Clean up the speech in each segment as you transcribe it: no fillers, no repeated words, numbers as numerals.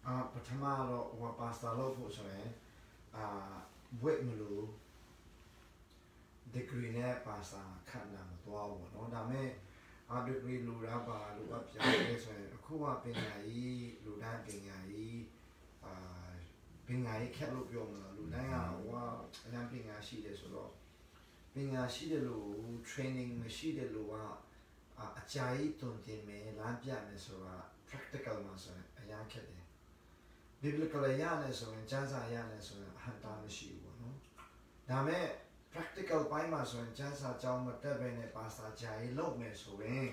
အာပထမတော့ဟိုပါစတာလုပ်ဖို့ဆိုရင်အာဘွဲ့မလို့ degree နဲ့ပါစာခန့်တာမသွားဘူးเนาะဒါမဲ့အာ degree လိုတာပါလိုအပ်ပြတယ်ဆိုရင်အခုကပညာရေးလူတိုင်းပညာရေးအာပညာရေးခက်လို့ပြောမလားလူတိုင်းကဟိုကအရန်ပညာရှိတယ်ဆိုတော့ပညာရှိတယ်လို့ training မရှိတယ်လို့ကအကြာကြီးတွင်တင်မယ်လမ်းပြမယ်ဆိုတာ practical မှာဆိုရင်အရန်ခက်တယ် biblical ရမယ်ဆိုရင်ကျမ်းစာရမယ်ဆိုရင်အဟံတာမရှိဘူးပေါ့နော်ဒါမဲ့ practical ပိုင်းမှာဆိုရင်ကျမ်းစာကြောင်းမတက်ဘဲနဲ့ပါစာကြာရေးလုပ်မယ်ဆိုရင်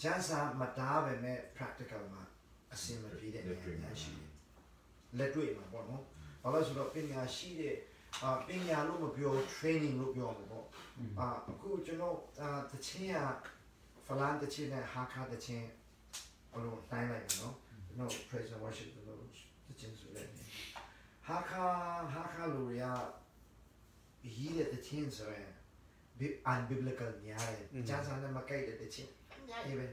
ကျမ်းစာမတားပဲနဲ့ practical မှာအဆင်မပြေတဲ့နေရာများရှိတယ်လက်တွေ့မှာပေါ့နော်ဘာလို့ဆိုတော့ပညာရှိတဲ့အာပညာလို့မပြော training လို့ပြောမှာပေါ့အာအခုကျွန်တော်အာတချင်းကဖလန်တချင်းနဲ့ဟာခါတချင်းဘလို့တိုင်းလိုက်မယ်နော်ကျွန်တော် praise and worship လို့တချင်းဆိုတဲ့ဟာခါဟာခါလူရရေးတဲ့တချင်းဆိုရင် unbiblical များတယ်ကျမ်းစာနဲ့မကိုက်တဲ့တချင်းအများကြီးပဲ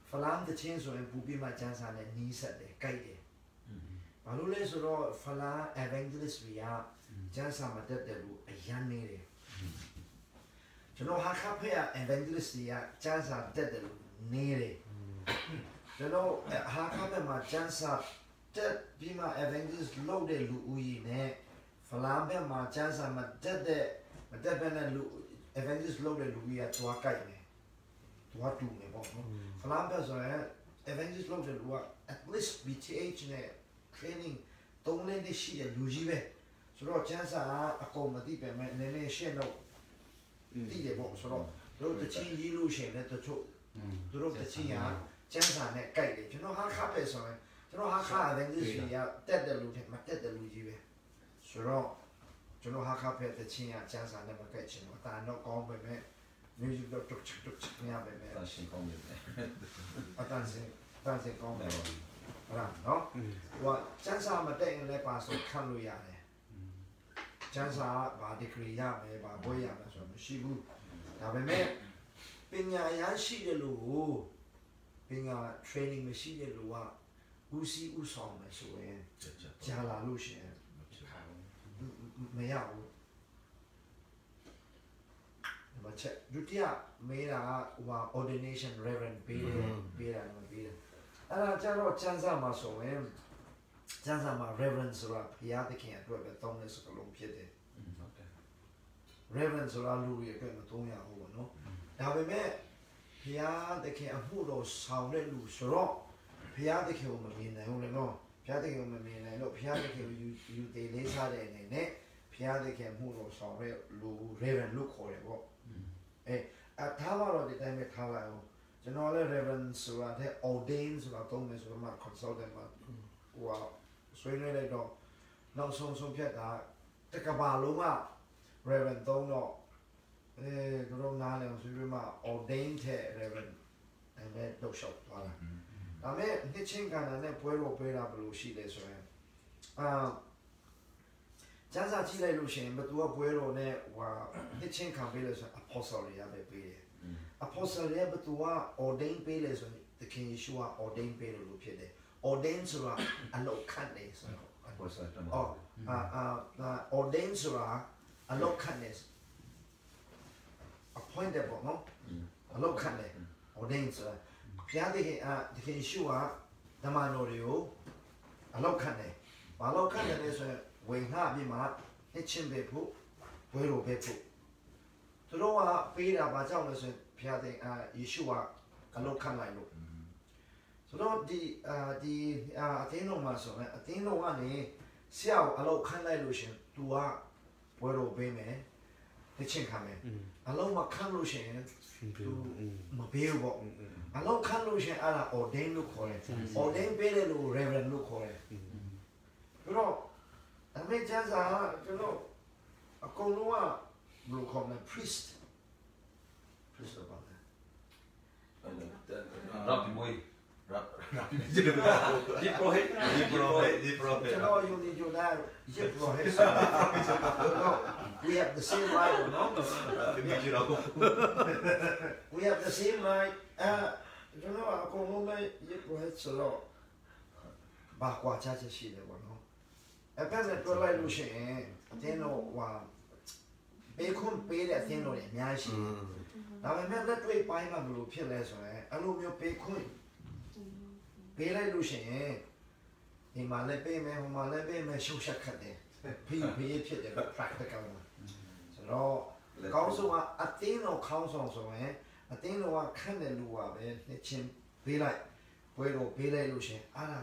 ဖလန်တချင်းဆိုရင်ပူပြီးမှကျမ်းစာနဲ့နီးစပ်တယ်ကိုက်တယ်ဘာလို့လဲဆိုတော့ဖလန် evangelist တွေကကျမ်းစာမတက်တယ်လို့အရန်နေတယ်ကျွန်တော်ဟာခဖဲ evangelist တွေကကျမ်းစာတက်တယ်လို့နေတယ်ကျွန်တော်ဟာခဖဲမှာကျမ်းစာတက်ပြီးမှ evangelist လုပ်တဲ့လူဦးရေနဲ့ဖလန်ဘက်မှာကျမ်းစာမတက်တဲ့မတက်ဘဲနဲ့လူ evangelist လုပ်တဲ့လူကြီးကသွားကြိုက်မယ်သွားတူမယ်ပေါ့နော်ဖလန်ဘက်ဆိုရင် evangelist လုပ်တဲ့လူက at least BTH နဲ့ training သုံးလေးနှစ်ရှိတဲ့လူကြီးပဲဆိုတော့ကျမ်းစာအကုန်မသိပဲမဲ့နည်းနည်းရှင်းတော့သိတယ်ပေါ့ဆိုတော့တို့တချင်းရေးလို့ရှိရင်လည်းတချို့တို့တချင်းကကျမ်းစာနဲ့ကြိုက်တယ်ကျွန်တော်ဟာခါပဲဆိုရင်ကျွန်တော်ဟာခါ evangelist ကြီးကတက်တဲ့လူတဲ့မတက်တဲ့လူကြီးပဲဆိုတော့ကျွန်တော်ဟာခါဖက်တချင်းကကျန်းစာနဲ့မကြိုက်ချင်ဘူးအတာတော့ကောင်းပဲမဲ့ music တော့တုတ်ချတုတ်ချညပဲမဲ့ တန်ရှင်ကောင်းတယ် အတန်စင်တန်စင်ကောင်းတယ်ဟုတ်လားနော်ဟိုကျန်းစာမတက်ရင်လည်းပါဆိုခံလို့ရတယ်ကျန်းစာဘာဒီဂရီရမယ်ဘာဘွဲရမယ်ဆိုတော့မရှိဘူးဒါပေမဲ့ပညာရရှိတဲ့လူကိုပညာ training မရှိတဲ့လူကဦးစီးဦးဆောင်မယ်ဆိုရင်ကြာလာလို့ရှိရင်မရဘူးမချက်ဒုတိယမေးတာကဟို ordination reverend ပေးတယ်ပေးတာမပေးတယ်အဲ့ဒါကျတော့ကျမ်းစာမှာဆိုရင်ကျမ်းစာမှာ reverend ဆိုတာဘုရားသခင်အတွက်ပဲသုံးတဲ့စကားလုံးဖြစ်တယ် ဟုတ်တယ် reverend ဆိုတာလူတွေအတွက်မသုံးရဘူးပေါ့နော်ဒါပေမဲ့ဘုရားသခင်အမှုတော်ဆောင်တဲ့လူဆိုတော့ဘုရားသခင်ကိုမမြင်နိုင်ဘူးလေနော်ဘုရားသခင်ကိုမမြင်နိုင်လို့ဘုရားသခင်ကိုယူယူသေးလေးစားတဲ့အနေနဲ့ဘုရားသခင်အမှုတော်ဆောင်တဲ့လူ reverend လို့ခေါ်တယ်ပေါ့အဲအထားပါတော့ဒီတိုင်းပဲထားလိုက်အောင်ကျွန်တော်လည်း reverend ဆိုတာတဲ့ ordain ဆိုတာသုံးမယ်ဆိုတော့မှ consultant မှာဟိုဟာဆွေးနွေးလိုက်တော့နောက်ဆုံးဆုံးဖြတ်တာတကဘာလုံးက reverend သုံးတော့အဲတို့နားလည်အောင်ဆွေးနွေးမှ ordain တဲ့ reverend အဲ့မဲ့တော့ရှောက်သွားတာဒါမဲ့နှစ်ချင်းကန္တာနဲ့ပွဲတော်ပွဲတာဘယ်လိုရှိလဲဆိုရင်အာကျမ်းစာကြည့်လိုက်လို့ရှိရင်ဘသူကပွဲတော်နဲ့ဟိုနှစ်ချင်းခံပေးလဲဆိုရင် apostle တွေကပဲပေးတယ် apostle တွေကဘသူက ordain ပေးလဲဆိုရင်သခင်ယေရှုက ordain ပေးလို့လို့ဖြစ်တယ် ordain ဆိုတာအလုတ်ခန့်တယ်ဆိုတော့ ပေါ်စားတမ အော်အာအာ ordain ဆိုတာအလုတ်ခန့်တယ် appointed ပေါ့နော်အလုတ်ခန့်တယ် ordain ဆိုတာဘုရားသခင်အာသခင်ယေရှုကဓမ္မတော်တွေကိုအလုတ်ခန့်တယ်ဘာလို့ခန့်တယ်လဲဆိုရင်ဝင်ငှပြီးမှနှစ်ချင်းပဲဖို့ဘွဲတော်ပဲဖို့သူတို့ကပေးတာဘာကြောင့်လဲဆိုရင်ဘုရားသခင်အာယေရှုကအလုတ်ခန့်လိုက်လို့ဆိုတော့ဒီအာဒီအာအသင်းတော်မှာဆိုရင်အသင်းတော်ကနေဆရာကိုအလုတ်ခန့်လိုက်လို့ရှင် तू ကဘွဲတော်ပေးမယ်နှစ်ချင်းခံမယ်အလုံးမခန့်လို့ရှင် तू မပေးဘူးပေါ့အလုံးခန့်လို့ရှင်အဲ့ဒါ ordain လို့ခေါ်တယ် ordain ပေးတယ်လို့ reverend လို့ခေါ်တယ်ပြီးတော့အမေကျမ်းစာကျွန်တော်အကုန်လုံးကဘယ်လိုခေါ်မလဲ priest priest တော့ပါလဲ ရပ်မွေးရပ်ရပ်ဒီပရိုဟိဒီပရိုဟိဒီပရိုဟိ ကျွန်တော်ယုံကြည်ကြတာရစ်ပရိုဟိဆိုတော့ we have the same Bible နော် ဒီကြည့်တော့ we have the same right အဲကျွန်တော်အကုန်လုံးပဲရစ်ပရိုဟိဆိုတော့ ဘာကွာခြားချက်ရှိတယ်ပေါ့နော်အဖက်နဲ့တွဲလိုက်လို့ရှိရင်အတင်းတော့ဟိုပေးခွန်းပေးတဲ့အတင်းတော်တွေအများကြီးရှိတယ်ဒါပေမဲ့လက်တွေ့ပိုင်းမှာဘယ်လိုဖြစ်လဲဆိုရင်အဲ့လိုမျိုးပေးခွန်းပေးလိုက်လို့ရှိရင်ဒီမှာလည်းပေးမယ်ဟိုမှာလည်းပေးမယ်ရှုပ်ရှက်ခတ်တယ်ဖေးဖေးဖြစ်တယ် practical မှာဆိုတော့ကောင်းဆုံးကအတင်းတော်ခေါင်းဆောင်ဆိုရင်အတင်းတော်ကခန့်တယ်လူကပဲနှစ်ချင်းပေးလိုက်ပွဲတော့ပေးလိုက်လို့ရှိရင်အဲ့ဒါ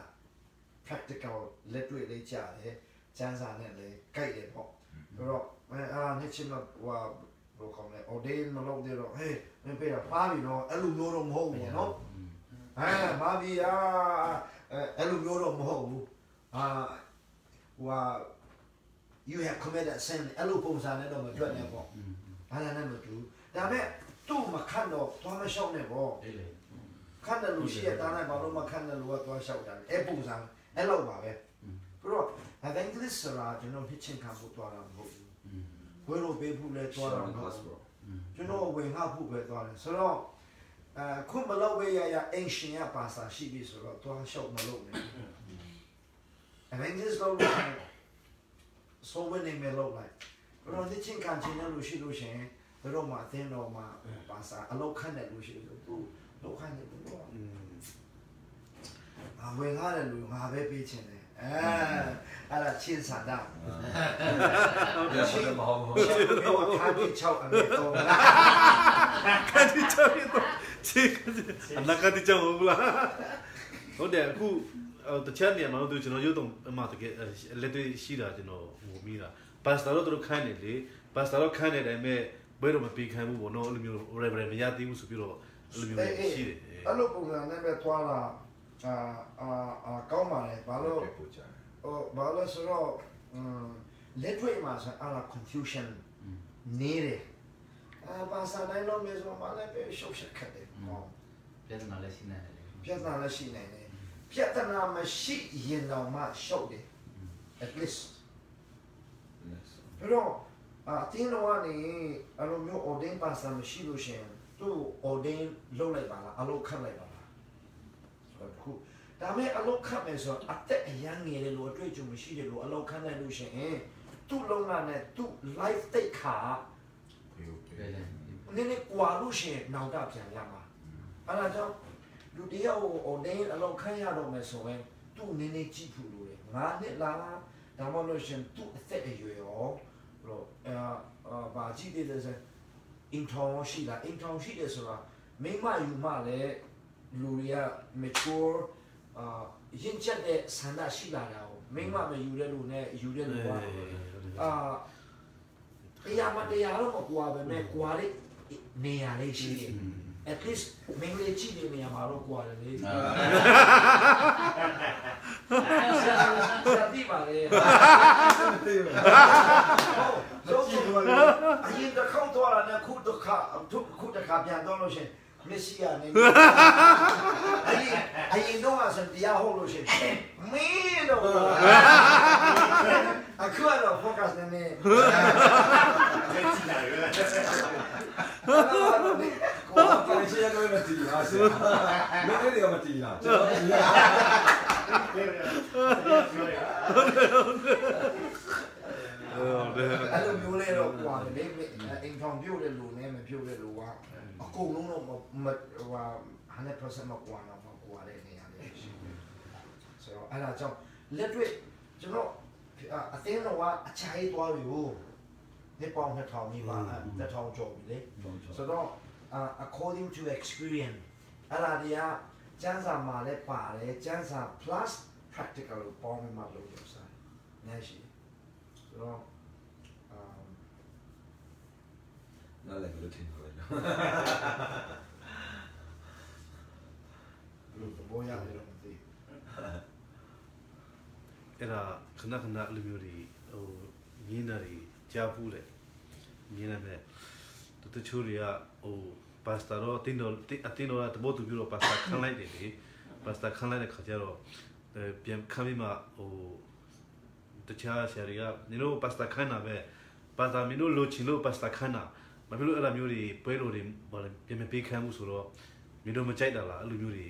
practical လက်တွေ့လေးကြားတယ်ကျန်းစာနဲ့လည်းကြိုက်တယ်ပေါ့ဆိုတော့အာနှစ်ချင်းတော့ဟိုဘယ်လိုခေါ်မလဲ ordain မလုပ်သေးတော့ဟေးမင်းပေးတာပါပြီနော်အဲ့လိုမျိုးတော့မဟုတ်ဘူးနော်အဲမာပြီအာအဲ့လိုမျိုးတော့မဟုတ်ဘူးအာဟို you have committed sin အဲ့လိုပုံစံနဲ့တော့မတွက်နဲ့ပေါ့အဲ့ဒါနဲ့မတူဒါပေမဲ့သူ့မခန့်တော့သွားမလျှောက်နဲ့ပေါ့ အေးလေ ခန့်တယ်လို့ရှိရတာနဲ့ဘာလို့မခန့်တယ်လို့ကသွားလျှောက်တာအဲ့ပုံစံအဲ့လောက်ပါပဲပြီးတော့ evangelist ဆိုတာကျွန်တော်ဖြစ်ချင်းခံဖို့သွားတာမဟုတ်ဘူးဘွဲလို့ပေးဖို့လဲသွားတာမဟုတ်ဘူးကျွန်တော်ဝင်ငှဖို့ပဲသွားတယ်ဆိုတော့အဲခုမလောက်ပဲရရအင်ရှင်ရပါစာရှိပြီဆိုတော့သွားလျှောက်မလုပ်နဲ့ evangelist လို့ဆိုဝင်နေမယ်လို့လိုက်ဘယ်တော့ဒီချင်းခံချင်းလို့ရှိလို့ရှင်ဘယ်တော့မှအသင်းတော်မှာပါစာအလောက်ခန့်တယ်လို့ရှိလို့သူလောက်ခန့်တယ်လို့အာဝင်ကားတယ်လူငါပဲပေးချင်တယ်အဲအဲ့ဒါချင်းစာတာ ဟုတ်မဟုတ်ဘူး ချင်းပြောခါတိ6အမေတော့ ခါတိချောင်းတော့ချေအနာခါတိချောင်းဟုတ်လားဟုတ်တယ်အခုတခြားနေရာမှာတော့ကျွန်တော်ရုပ်တော့အမှတကယ်လက်တွေ့ရှိတာကျွန်တော်ဟိုမိတာပါစတာတော့သူခန်းနေလေပါစတာတော့ခန်းနေတယ်မဲ့ဘယ်တော့မပေးခံဘူးပေါ့နော်အဲ့လိုမျိုး reverend မရသေးဘူးဆိုပြီးတော့အဲ့လိုမျိုးရှိတယ် အဲ့လိုပုံစံနဲ့ပဲသွားတာအာအာအာကောင်းပါလေဘာလို့ ပို့ကြတယ် ဟိုဘာလို့ဆိုတော့လက်တွေ့မှာဆိုအဲ့ဒါ confusion နေတယ်အာဘာသာတိုင်းလုံးမျိုးဆိုမှလည်းပဲရှုပ်ရှက်ခတ်တယ်ဟော ပြဿနာလည်းရှိနေတယ်လေ ပြဿနာလည်းရှိနေတယ်ပြဿနာမရှိရင်တော့မှရှုပ်တယ် at least ပြီးတော့အတင်းတော့ကနေအဲ့လိုမျိုး ordain ပါစာမရှိလို့ရှင်သူ့ ordain လုပ်လိုက်ပါလားအလုပ်ခတ်လိုက်ပါလားဆိုတော့ခုဒါမဲ့အလုပ်ခတ်မယ်ဆိုတော့အသက်အရန်ငယ်တယ်လို့အတွေ့အကြုံမရှိတယ်လို့အလုပ်ခတ်နိုင်လို့ရှင်သူ့လုံးလာနဲ့သူ့ life တိတ်ခါ ဖေး ပြတယ် နည်းနည်းကွာလို့ရှင်နောင်တပြန်ရမှာအဲ့ဒါကြောင့်လူတယောက်ကို ordain အလုပ်ခတ်ရတော့မယ်ဆိုရင်သူ့နည်းနည်းကြည့်ဖို့လိုတယ်ငါနှစ်လားဒါမှမဟုတ်ရှင်သူ့အသက်အရွယ်ရောလို့အာဘာကြည့်သေးတယ်ဆိုအင်ထောင်ရှိလားအင်ထောင်ရှိတယ်ဆိုတာမိမယူမလည်းလူတွေက mature အာရင်ချက်တဲ့ဆန္ဒရှိလာတာကိုမိမမယူတဲ့လူနဲ့ယူတဲ့လူကအာတရားမတရားတော့မကွာပဲမဲ့ကွာတဲ့နေရာလေးရှိတယ် at least မင်းလေးကြည့်နေနေရာမှာတော့ကွာတယ်လေဆရာဆရာတိပါလေဟုတ်ဆုံးအရင်တစ်ခေါက်တော့လာခုတစ်ခါခုတစ်ခါပြန်တော့လို့ရှင်မက်ဆီယာနေအရင်အရင်တော့ဆန်တရားဟုတ်လို့ရှင်မင်းတော့အခုတော့ focus နေနေ ကြည့်လာရ ကိုယ်ရှိရတော့မတည်လားဆရာမင်းတွေကမတည်လားကျွန်တော်တည်လား ပြောရ ဟုတ်တယ် အဲ့လိုမျိုးလေးတော့ကွာတယ်လေအိမ်ထောင်ပြုတ်တဲ့လူနဲ့မပြုတ်တဲ့လူကအကုန်လုံးတော့မဟို100%မကွာတော့မကွာတဲ့နေရာလေးရှိတယ်ဆိုတော့အဲ့ဒါကြောင့်လက်တွေ့ကျွန်တော်အသင်းတော်ကအချိုင်းသွားပြီဟိုနှစ်ပေါင်း2000နီးပါး2000ကျော်ပြီလေဆိုတော့ according to experience အဲ့ဒါတွေကကျန်းစာမှာလည်းပါတယ်ကျန်းစာ plus practical ကိုပေါင်းပြီးမှလုပ်လို့စားတယ်ရှိဆိုတော့ နားလည်းလို့ထင်ပါပဲ ဘလို့သဘောရတယ်တော့မသိ အဲ့ဒါခဏခဏအဲ့လိုမျိုးတွေဟိုမြင်းတာတွေကြားဖူးတယ်မြင်းတယ်မဲ့တချို့တွေကဟိုပါစတာတော့တင်းတော်အတင်းတော်ကတဘောတူပြီးတော့ပါစတာခန့်လိုက်တယ်လေပါစတာခန့်လိုက်တဲ့ခါကျတော့ပြန်ခန့်ပြီးမှဟိုတခြားဆရာတွေကနင်တို့ပါစတာခန့်တာပဲပါစတာမင်းတို့လိုချင်လို့ပါစတာခန့်တာမဖြစ်လို့အဲ့လိုမျိုးတွေပွဲတော်တွေဘာလဲပြန်မပေးခန့်မှုဆိုတော့မင်းတို့မကြိုက်တာလားအဲ့လိုမျိုးတွေ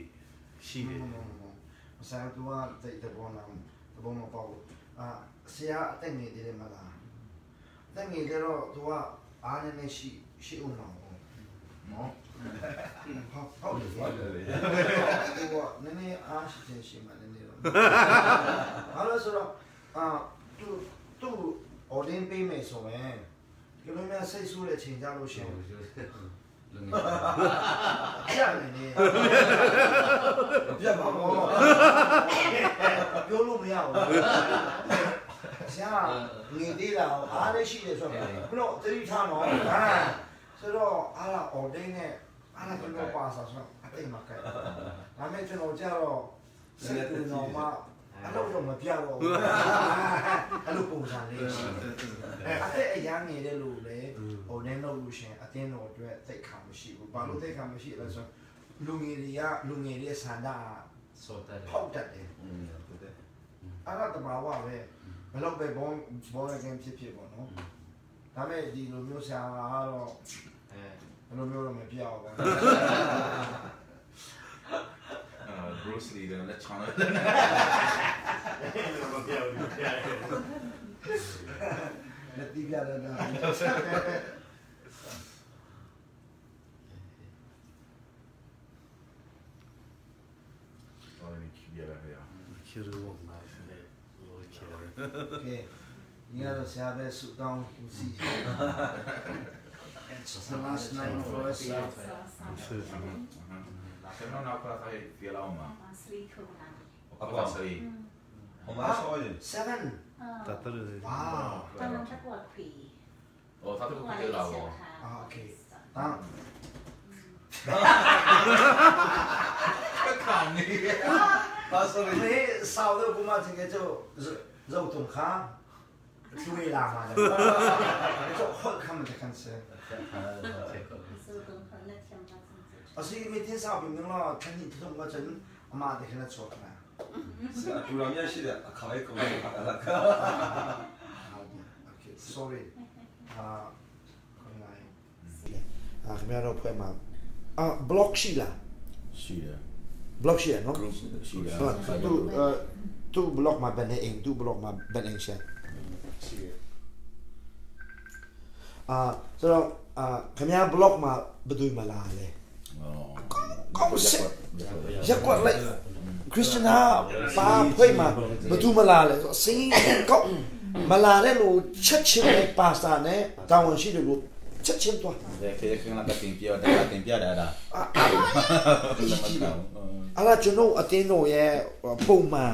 ရှိတယ် ဘူး ဆရာသူကတိတ်တဘောနာတဘောမပေါ့အာဆရာအသက်ငယ်သေးတယ်မလားအသက်ငယ်ကြတော့သူကအားနည်းနည်းရှိရှိအောင်ပါနော်ဟုတ်ဟုတ်တယ် ဟုတ်တယ်လေ သူကနည်းနည်းအားရှိတယ်ရှိမှနည်းနည်းတော့ဘာလို့ဆိုတော့အာသူသူ ordain ပေးမယ်ဆိုရင်ဒီလိုမျိုးစိတ်ဆိုးတဲ့ချိန်ကြလို့ရှိရင် လူငယ် ပြနေနေ ပြတ်ပါဘော ပြောလို့မရဘူးဆရာငေသေးလားအားလည်းရှိတယ်ဆိုတော့ဘလို့သတိထားနော်ဟာဆိုတော့အားလာ ordain နဲ့အားလာကျွန်တော်ပါစားဆိုတော့အတိတ်မှာကြိုက်ဒါမဲ့ကျွန်တော်ကြတော့စိတ်ကူတော်မှအဲ့လိုတော့မပြတော့ဘူးအဲ့လိုပုံစံလေးရှိတယ်အသက်အရန်နေတဲ့လူလေဟိုနင်းလို့လို့ရှင်အတင်းတော်အတွက်သိခါမရှိဘူးဘာလို့သိခါမရှိလဲဆိုလူငယ်တွေကလူငယ်တွေဆန္ဒ စောတက် ဖောက်တတ်တယ် อืมဟုတ်တယ် အဲ့ဒါတဘာဝပဲဘလောက်ပဲဘောဘောရကင်ဖြစ်ဖြစ်ပေါ့နော်ဒါမဲ့ဒီလိုမျိုးဆရာကတော့ အဲ ဘယ်လိုမျိုးတော့မပြောက်ဘူး အာ Bruce Lee လည်းလက်ချောင်းတယ် မပြောဘူးပြရတယ် လက်တိပြရတာ တော်တယ်ခီးပြလာခဲ့ရ ချီရောနာโอเค โอเคညီကတော့ဆရာပဲဆူတောင်းဦးစီ It's the last night for us. ဆယ်နော်နောက်ပါဆိုင်ဒီလောက်မှာ 3 အပေါ်ဆိုင် ဟိုမှာဆောရင် 7 တတရ Wow. ตอนนั้นตะกวดขวี ဟိုသာတူခီးလာဘော Ah, okay. တောင်း ခါနေ ပါဆိုလေဆောက်တော့ဘုမတင်ကကျ肉粽哈，对啦嘛的，就好看嘛就看吃。 สู้ตรงเขาเลือกเชียงมาจริง 啊，所以每天烧饼了，看你这种我真阿妈得给他做出来。 ဆရာဒူတော်မြတ်ရှိတဲ့အခါလေးကုန်တယ်ခါလာ Okay, sorry. 啊，回来。啊，ခင်ဗျားတို့ဖွဲ့မှာအာ block ရှိလား ရှိတယ် block ရှိရနော် group ရှိတယ် ဟုတ်သူအဲသူ block မှာဘယ်နေအိမ်သူ block မှာဘယ်အိမ်ရှာ ရှိတယ် အာဆိုတော့အာခင်ဗျား block မှာဘယ်သူမလာလဲ ကောင်းစစ် ရက်ကွက်လိုက်ခရစ်စတနာပါဖွဲ့မှာဘယ်သူမလာလဲဆိုစင်းကောက်မလာတဲ့လူချက်ချင်းနဲ့ပါစတာနဲ့တာဝန်ရှိတယ်လို့ချက်ချင်းသွား တယ်ခေခင်းလာတင်ပြတယ်တင်ပြတယ်အဲ့ဒါ အာ လ အဲ့ဒါကျွန်တော်အတင်းတော်ရဲ့ပုံမှန်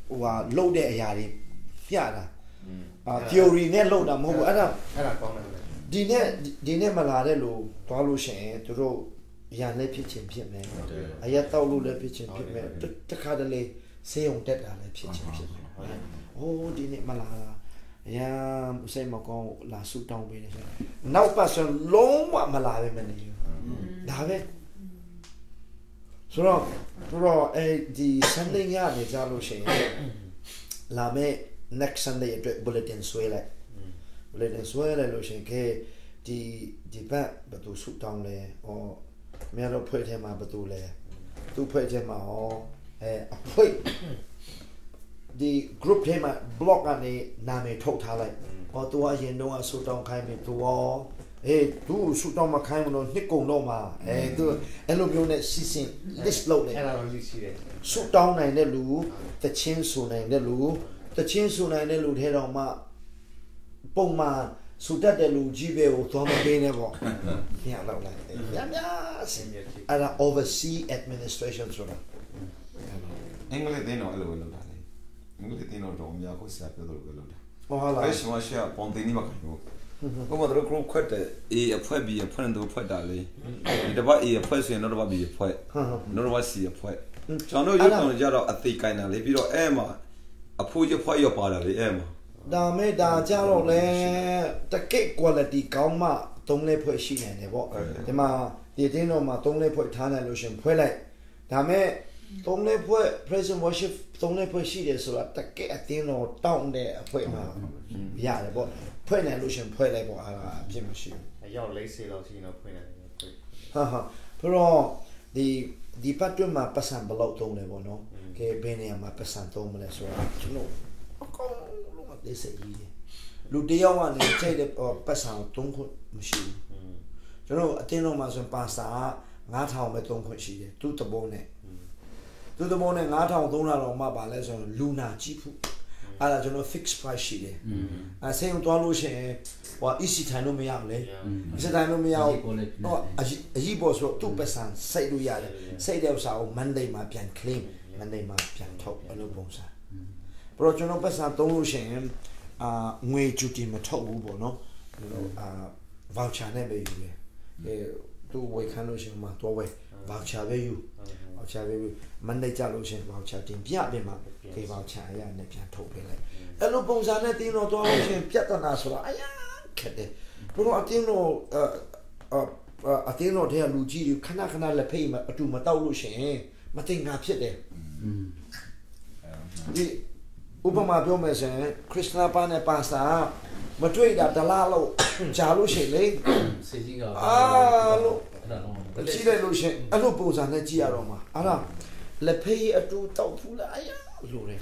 ဟိုဟာလုပ်တဲ့အရာတွေပြတာအာ theory နဲ့လုပ်တာမဟုတ်ဘူးအဲ့ဒါ အဲ့ဒါကောင်းတယ် ဒီနဲ့ဒီနဲ့မလာတဲ့လူသွားလို့ရှိရင်သူတို့ရန်လည်းဖြစ်ချင်းဖြစ်မယ်အရက်တောက်လို့လည်းဖြစ်ချင်းဖြစ်မယ်တခါတလေဆေးရုံတက်တာလည်းဖြစ်ချင်းဖြစ်မယ်ဟိုးဒီနေ့မလာတာအရန်စိတ်မကောင်းလာဆူတောင်းပေးနေဆိုနောက်ပတ်ဆိုလုံးဝမလာပဲမနေဘူးဒါပဲဆိုတော့ဆိုတော့အဲဒီ Sunday ညနေကြလို့ရှိရင်လာမယ့် next Sunday အတွက် bulletin ဆွဲလိုက် bulletin ဆွဲလိုက်လို့ရှိရင်ကဲဒီဒီဘက်ဘယ်သူဆူတောင်းလဲဩမြတ်တို့ဖွဲ့ထဲမှာဘယ်သူလဲသူဖွဲ့ထဲမှာဟောအဲအဖွဲ့ဒီ group ထဲမှာ block ကနေနာမည်ထုတ်ထားလိုက်ဟောသူကအရင်တော့ဆူတောင်းခိုင်းပြီသူရောအေးသူဆူတောင်းမခိုင်းဘူးလို့နှစ်ကုန်တော့မှာအဲသူအဲ့လိုမျိုးနဲ့စီစဉ် list လုပ်နေ အဲ့ဒါတော့ရှိတယ် ဆူတောင်းနိုင်တဲ့လူတချင်းဆူနိုင်တဲ့လူတချင်းဆူနိုင်တဲ့လူထဲတော့မှပုံမှန်ဆူတတ်တဲ့လူကြီးပဲကိုသွားမပေးနဲ့ပေါ့ညလောက်လိုက်ညညစင်အဲ့ဒါ oversee administration ဆိုတာ အင်္ဂလိပ်တင်းတော့အဲ့လိုပဲလုပ်တာလေအင်္ဂလိပ်တင်းတော့တော့အများကိုဆရာပြောသလိုပဲလုပ်တာ ဟောဟာလား အဲ့ရှင်မရှေ့ပုံတင်နေမှာခိုင်ဘူးဘုမတို့ group ခွက်တဲ့ A အဖွဲ B အဖွဲနဲ့တို့ဖွဲ့တာလေဒီတစ်ပတ် A အဖွဲဆိုရင်နောက်တစ်ပတ် B အဖွဲနောက်တစ်ပတ် C အဖွဲကျွန်တော်တို့ရုပ်ကောင်ကြတော့အသေးကိုင်းတာလေပြီးတော့အဲ့မှာအဖိုးကြီးဖွဲ့ရပါတာလေအဲ့မှာ ဒါမဲ့ဒါကြတော့လေတကက် quality ကောင်းမှသုံးလဲဖွဲ့ရှိနိုင်တယ်ပေါ့ဒီမှာဒီတင်းတော့မှာသုံးလဲဖွဲ့ထားနိုင်လို့ရှင်ဖွဲ့လိုက်ဒါမဲ့သုံးလဲဖွဲ့ present worship သုံးလဲဖွဲ့ရှိတယ်ဆိုတာတကက်အတင်းတော့တောင့်တဲ့အဖွဲ့မှာရတယ်ပေါ့ဖွဲ့နိုင်လို့ရှင်ဖွဲ့လိုက်ပေါ့အဲ့ဒါအဖြစ်မရှိဘူး အရောက်40လောက်ရှိရင်တော့ဖွင့်နိုင်တယ်ဖွင့် ဟာဟာဘရောဒီဒီပတ်တွင်းမှာပတ်စံဘလောက်သုံးလဲပေါ့နော်။ ကဲဘယ်နေရာမှာပတ်စံသုံးမလဲဆိုတာကျွန်တော်အကုန်လုံးအသေးစိတ်ကြီးတယ်လူတယောက်ကနေကြိုက်တဲ့ပတ်စံကိုသုံးခွင့်မရှိဘူးကျွန်တော်အတင်းတော်မှာဆိုရင်ပါစာ9000ပဲသုံးခွင့်ရှိတယ်သူ့တဘောနဲ့သူ့တဘောနဲ့9000 3000တော့မှပါလဲဆိုရင်လူနာကြည့်ဖို့အဲ့ဒါကျွန်တော် fix price ရှိတယ်အဲဆေးရုံသွားလို့ရှိရင်ဟို EC ထိုင်လို့မရဘူးလေ EC ထိုင်လို့မရဘူးတော့အကြီးပေါ်ဆိုသူ့ပတ်စံစိုက်လို့ရတယ်စိုက်တဲ့ဥစ္စာကို Monday မှာပြန် claim Monday မှာပြန်ထုတ်အဲ့လိုပုံစံဘရောကျွန်တော်ပတ်စံသုံးလို့ရှိရင်အာငွေကျူတင်မထုတ်ဘူးပေါ့နော်ကျွန်တော်အာ voucher နဲ့ပဲယူတယ်အဲသူဝယ်ခန်းလို့ရှိရင်မှတော့ဝယ် voucher ပဲယူ voucher ပဲယူ Monday ကြလို့ရှိရင် voucher တင်ပြပြင်မှာဒီ voucher အရနဲ့ပြန်ထုတ်ပေးလိုက်အဲ့လိုပုံစံနဲ့တင်းတော့တော့လို့ရှိရင်ပြဿနာဆိုတာအရာခက်တယ်ဘရောအတင်းတော့အတင်းတော့တဲ့လူကြီးတွေခဏခဏလက်ဖိတ်မအတူမတောက်လို့ရှိရင်မတင်ငါဖြစ်တယ်ဒီဥပမာပြောမယ်ဆိုရင်ခရစ်စနာပါနဲ့ပါစာမတွေ့တာတလားလို့ဂျာလို့ရှိရင်လေ စေကြီးက အာလို့ အဲ့ဒါတော့ ကြည့်လိုက်လို့ရှိရင်အဲ့လိုပုံစံနဲ့ကြည့်ရတော့မှာအဲ့ဒါလက်ဖေးအတူတောက်ဖူးလားအရာလို့တယ်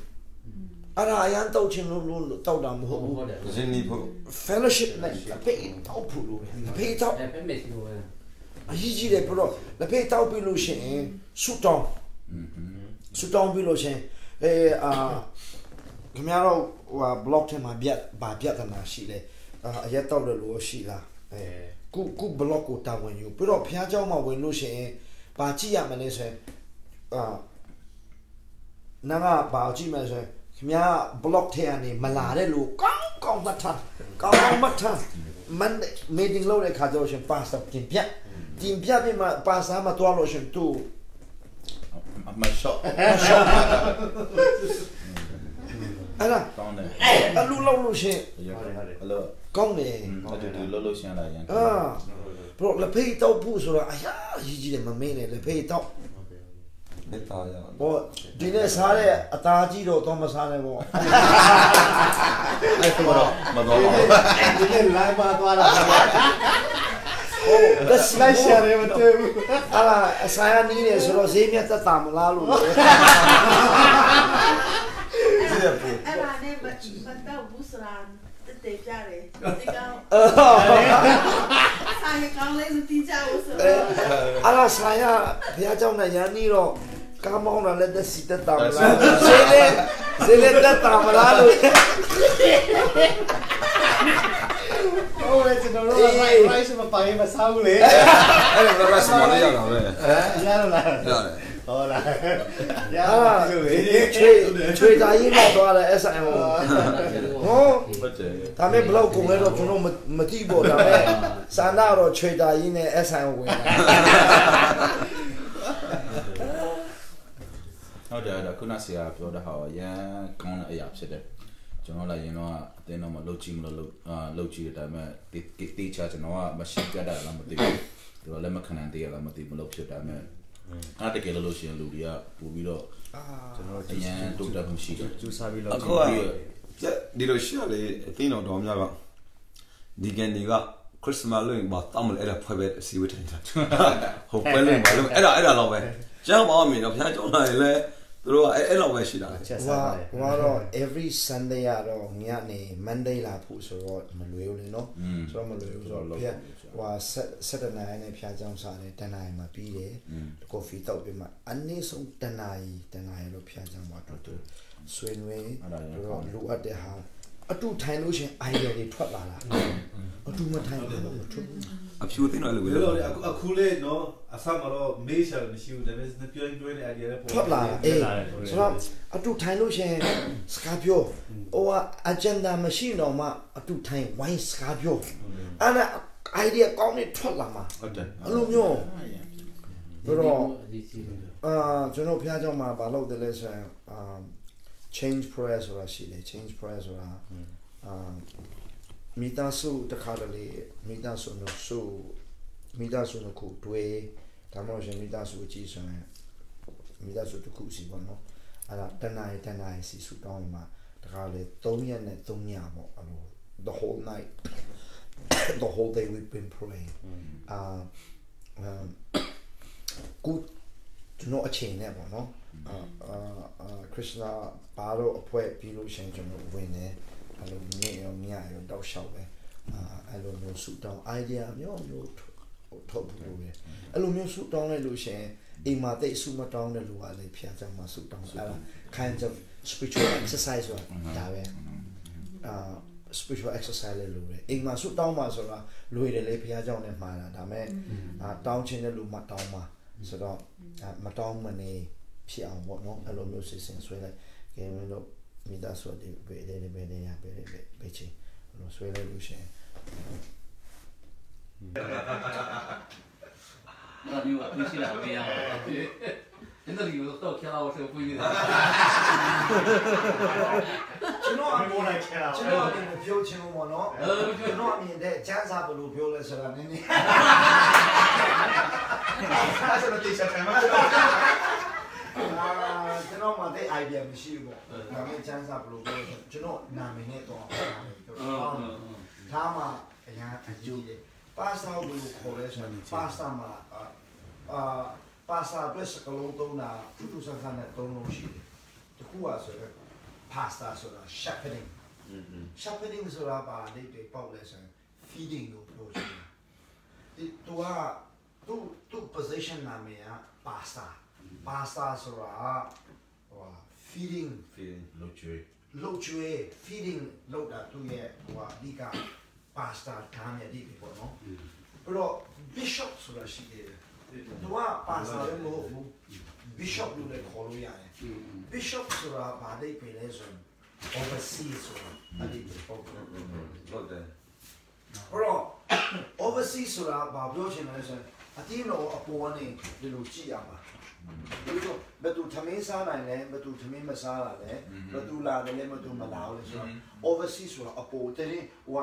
အဲ့ဒါအရန်တောက်ချင်လို့လို့တောက်တာမဟုတ်ဘူး ဟုတ်တယ် ရင်းနှီးဖို့ fellowship နဲ့လက်ဖေးတောက်ဖူးလို့ပဲလက်ဖေးတောက် အဲ့ပဲမေစီဝဲ အရေးကြီးတယ်ပြတော့လက်ဖေးတောက်ပြီးလို့ရှိရင်ဆူတောင်းဆူတောင်းပြီးလို့ရှိရင်အဲအာခင်ဗျားတို့ဟိုဟာ blog ထဲမှာပြတ်ဗာပြတ်တနာရှိတယ်အာအရက်တောက်တယ်လို့ရှိလားအဲကုကု blog ကိုတာဝန်ယူပြီးတော့ဖျားเจ้าမှာဝင်လို့ရှိရင်ဗာကြည့်ရမလဲဆိုရင်အာနာငါဗာကြည့်မယ်ဆိုရင်ခင်ဗျား blog ထဲကနေမလာတဲ့လူကောင်းကောင်းမှတ်ထားကောင်းကောင်းမှတ်ထားမန် meeting လုပ်တဲ့ခါကျတော့ရှင် pastor ပြင်ပြတင်ပြပြီးမှ pastor မတော်လို့ရှင်သူ အမရှော့ အဲ့ဒါ ကောင်းတယ် အလူလောက်လို့ရှင် အဲ့လို ကောင်းတယ် အတူတူလှုပ်လှုပ်ရှင်းလာရင် အာဘရိုလက်ဖေးတောက်ဖို့ဆိုတော့အရာကြီးကြီးတယ်မမင်းနဲ့လက်ဖေးတောက် လက်သားရ ဘောဒီနေ့စားတဲ့အသားကြီးတော့တော့မစားနဲ့ပေါ့ အဲ့တော့မတော်ပါဘူး ဒီနေ့ live မှာသွားတာ ဟုတ်လက် လိုက် share ရမတွေ့ဘူး အလားအဆိုင်အနီးနေဆိုတော့ဈေးမြတ်သက်တာမလားလို့ အဲ့ဒါနဲ့မမတော့ဘူးဆိုတာတည်ပြတယ်ဒီကောင်ဆိုင်ကောင်လေးမတီးကြဘူးဆိုတော့ အလားဆိုင်ရဘုရားကျောင်းနဲ့ရန်နီးတော့ကားမောင်းတာလည်းသက်စီသက်တာမလားဈေးလေးဈေးလေးသက်တာမလားလို့ ဟုတ်လေကျွန်တော်တို့က rice မပိုင်မစားဘူးလေ အဲ့ဒါကစမောလေးရတာပဲ ရတော့လား ရတယ် ဟုတ်လားရ အာ ပါလို့လေ ချွေချွေတာကြီးတော့သွားတယ် SIM ဟုတ် ဟုတ်တယ် ဒါမဲ့ဘလောက်ကုန်လဲတော့ကျွန်တော်မသိပေါ့ဒါမဲ့စာနာတော့ချွေတာကြီးနဲ့ SIM ဝင်တာ ဟုတ်တယ်အဲ့ဒါခုနဆရာပြောတဲ့ဟာကိုရန်ကောင်းတဲ့အရာဖြစ်တယ်ကျွန်တော်လည်းရင်တော့အတင်းတော့မလုတ်ကြည့်မလို့လုတ်အာလုတ်ကြည့်တယ်ဒါပေမဲ့တေတေချာကျွန်တော်ကမရှင်းပြတာလားမသိဘူးသူကလည်းမခံနိုင်သေးရလားမသိမလို့ဖြစ်ဒါပေမဲ့အဲ့တကယ်လို့လို့ရှိရင်လူတွေကပို့ပြီးတော့ ကျွန်တော် အရန်တိုးတက်မှုရှိတယ် ကျူစားပြီးတော့ အခုကဒီလိုရှိရလေအသိတော်တော်များကဒီကန်ဒီကခရစ်စမတ်လို့မတောင်းမလဲအဲ့ဒါဖွဲ့ပဲအစီဝေးထိုင်တာဟုတ်ပဲလို့မလို့အဲ့ဒါအဲ့ဒါတော့ပဲကျောင်းပါမင်းတော့ဖျားကျောင်းလာရင်လဲသူတို့ကအဲ့အဲ့လောက်ပဲရှိတာလေ ချက် ဟို စားတယ် ဟိုကတော့ every Sunday ရတော့ညနေ Monday လာဖို့ဆိုတော့မလွယ်ဘူးလေနော်ဆိုတော့မလွယ်ဘူးဆိုတော့ဖျက်ဟိုဆက်တနာရီနဲ့ဖျားကြောင်းစားတယ်တနာရီမှာပြီးတယ်ကော်ဖီတောက်ပြီးမှအနည်းဆုံးတနာရီတနာရီလို့ဖျားကြောင်းမှာတူတူဆွေးနွေးတော့လိုအပ်တဲ့ဟာအတူထိုင်လို့ရှင် idea တွေထွက်လာတာအတူမထိုင်ဘူးမထွက်ဘူး အဖြူသိတော့အဲ့လိုပဲ ဘယ်လိုလဲအခုအခုလေနော်အဆမတော့မေးရှာမရှိဘူးဒါပေမဲ့ပြောရင်ပြောနေ idea လည်းပေါ် ထွက်လာတာအေးဆိုတော့အတူထိုင်လို့ရှင်စကားပြောဟိုက agenda မရှိတော့မှအတူထိုင်ဝိုင်းစကားပြောအဲ့ဒါ idea ကောင်းနေထွက်လာမှာ ဟုတ်တယ် အဲ့လိုမျိုးဆိုတော့ ဒီစီ အာကျွန်တော်ဖျားเจ้าမှာဘာလုပ်တယ်လဲဆိုရင်အာ change prayer ဆိုတာရှိတယ် change prayer ဆိုတာအာမိသားစုတစ်ခါတလေမိသားစုတို့စုမိသားစုတို့ခုတွဲဒါမှမဟုတ်ရှင်မိသားစုအကြီးဆိုရင်မိသားစုတစ်ခုစီပေါ့နော်အဲ့ဒါတနားရီတနားရီစီဆူတောင်းမှာတခါလေ3ရက်နဲ့3ညပေါ့အဲ့လို the whole night the whole day we've been praying အာကု ကျွန်တော်အချိန်နဲ့ပေါ့နော်အာအာခရစ်စနာဘာလို့အဖွဲ့ပြီးလို့ရှိရင်ကျွန်တော်ဝင်တယ်အဲ့လိုညရောညရောတောက်လျှောက်ပဲအာအဲ့လိုမျိုးဆူတောင်း idea မျိုးမျိုးထုတ်ဖို့လိုတယ်အဲ့လိုမျိုးဆူတောင်းလိုက်လို့ရှိရင်အိမ်မှာတိတ်ဆူမတောင်းတဲ့လူကလည်းဖျားကြမှာဆူတောင်းအဲ့ဒါ kinds of spiritual exercise ဆိုတာဒါပဲအာ spiritual exercise လည်းလိုတယ်အိမ်မှာဆုတောင်းပါဆိုတာလွယ်တယ်လေဘုရားကြောင့်လည်းမှားတာဒါမဲ့အာတောင်းခြင်းတဲ့လူမတောင်းပါဆိုတော့မတောင်းမနေဖြစ်အောင်ပေါ့နော်အဲ့လိုမျိုးစီစဉ်ဆွဲလိုက်ကဲမင်းတို့မိသားစုတွေဘေးလေးဘေးလေးရဘေးလေးဘေးချင်းအဲ့လိုဆွဲလိုက်လို့ရှိရင် 那你我你去哪边啊？你那里有到天了，我是不一定。 ကျွန်တော်အ မိုးလိုက်ချင်တာ ကျွန်တော်အမြင်မပြောချင်ဘူးပေါ့နော်ကျွန်တော်အမြင်တဲ့ကျန်းစာဘယ်လိုပြောလဲဆိုတာနည်းနည်း အဲ့ဒါတေချာတယ်မ အာကျွန်တော်မှတဲ့ idea မရှိဘူးပေါ့ဒါပေမဲ့ကျန်းစာဘယ်လိုပြောလဲကျွန်တော်နာမည်နဲ့တော့ပြောဒါမှအရင်အကြည့်တယ်ပါစာဘယ်လိုခေါ်လဲဆိုတော့ပါစာမှာအာပါစာအတွက်စကလုံးသုံးတာထူးထူးဆန်းဆန်းနဲ့သုံးလုံးရှိတယ်တခုอ่ะဆိုတော့ pasta ဆိုတာ shepherding shepherding ဆိုတာဘာလေးတွေပေါက်လဲဆိုရင် feeding လို့ပြောချင်တာဒီသူကသူသူ position နာမည်က pasta pasta ဆိုတာဟို feeding feeling လို့ကျွေး လှုပ်ကျွေး feeding လုပ်တာသူရဲ့ဟိုအဓိက pasta ထားနေတဲ့အဓိပ္ပာယ်ပေါ့နော်ပြီးတော့ bishop ဆိုတာရှိတယ်သူက pasta လည်းမဟုတ်ဘူး bishop လို့လည်းခေါ်လို့ရတယ် bishop ဆိုတာဘာအဓိပ္ပာယ်လဲဆိုရင် oversee ဆိုတာအဓိပ္ပာယ်ပေါ့ ဟုတ်တယ် အဲ့တော့ oversee ဆိုတာဘာပြောချင်လဲဆိုရင်အတင်းတော်အပေါ်ကနေဒီလိုကြည့်ရမှာဒီလိုဘယ်သူထမင်းစားနိုင်လဲဘယ်သူထမင်းမစားတာလဲဘယ်သူလာတယ်လဲဘယ်သူမလာဘူးလဲဆိုတော့ oversee ဆိုတာအပေါ်တရင်ဟိုက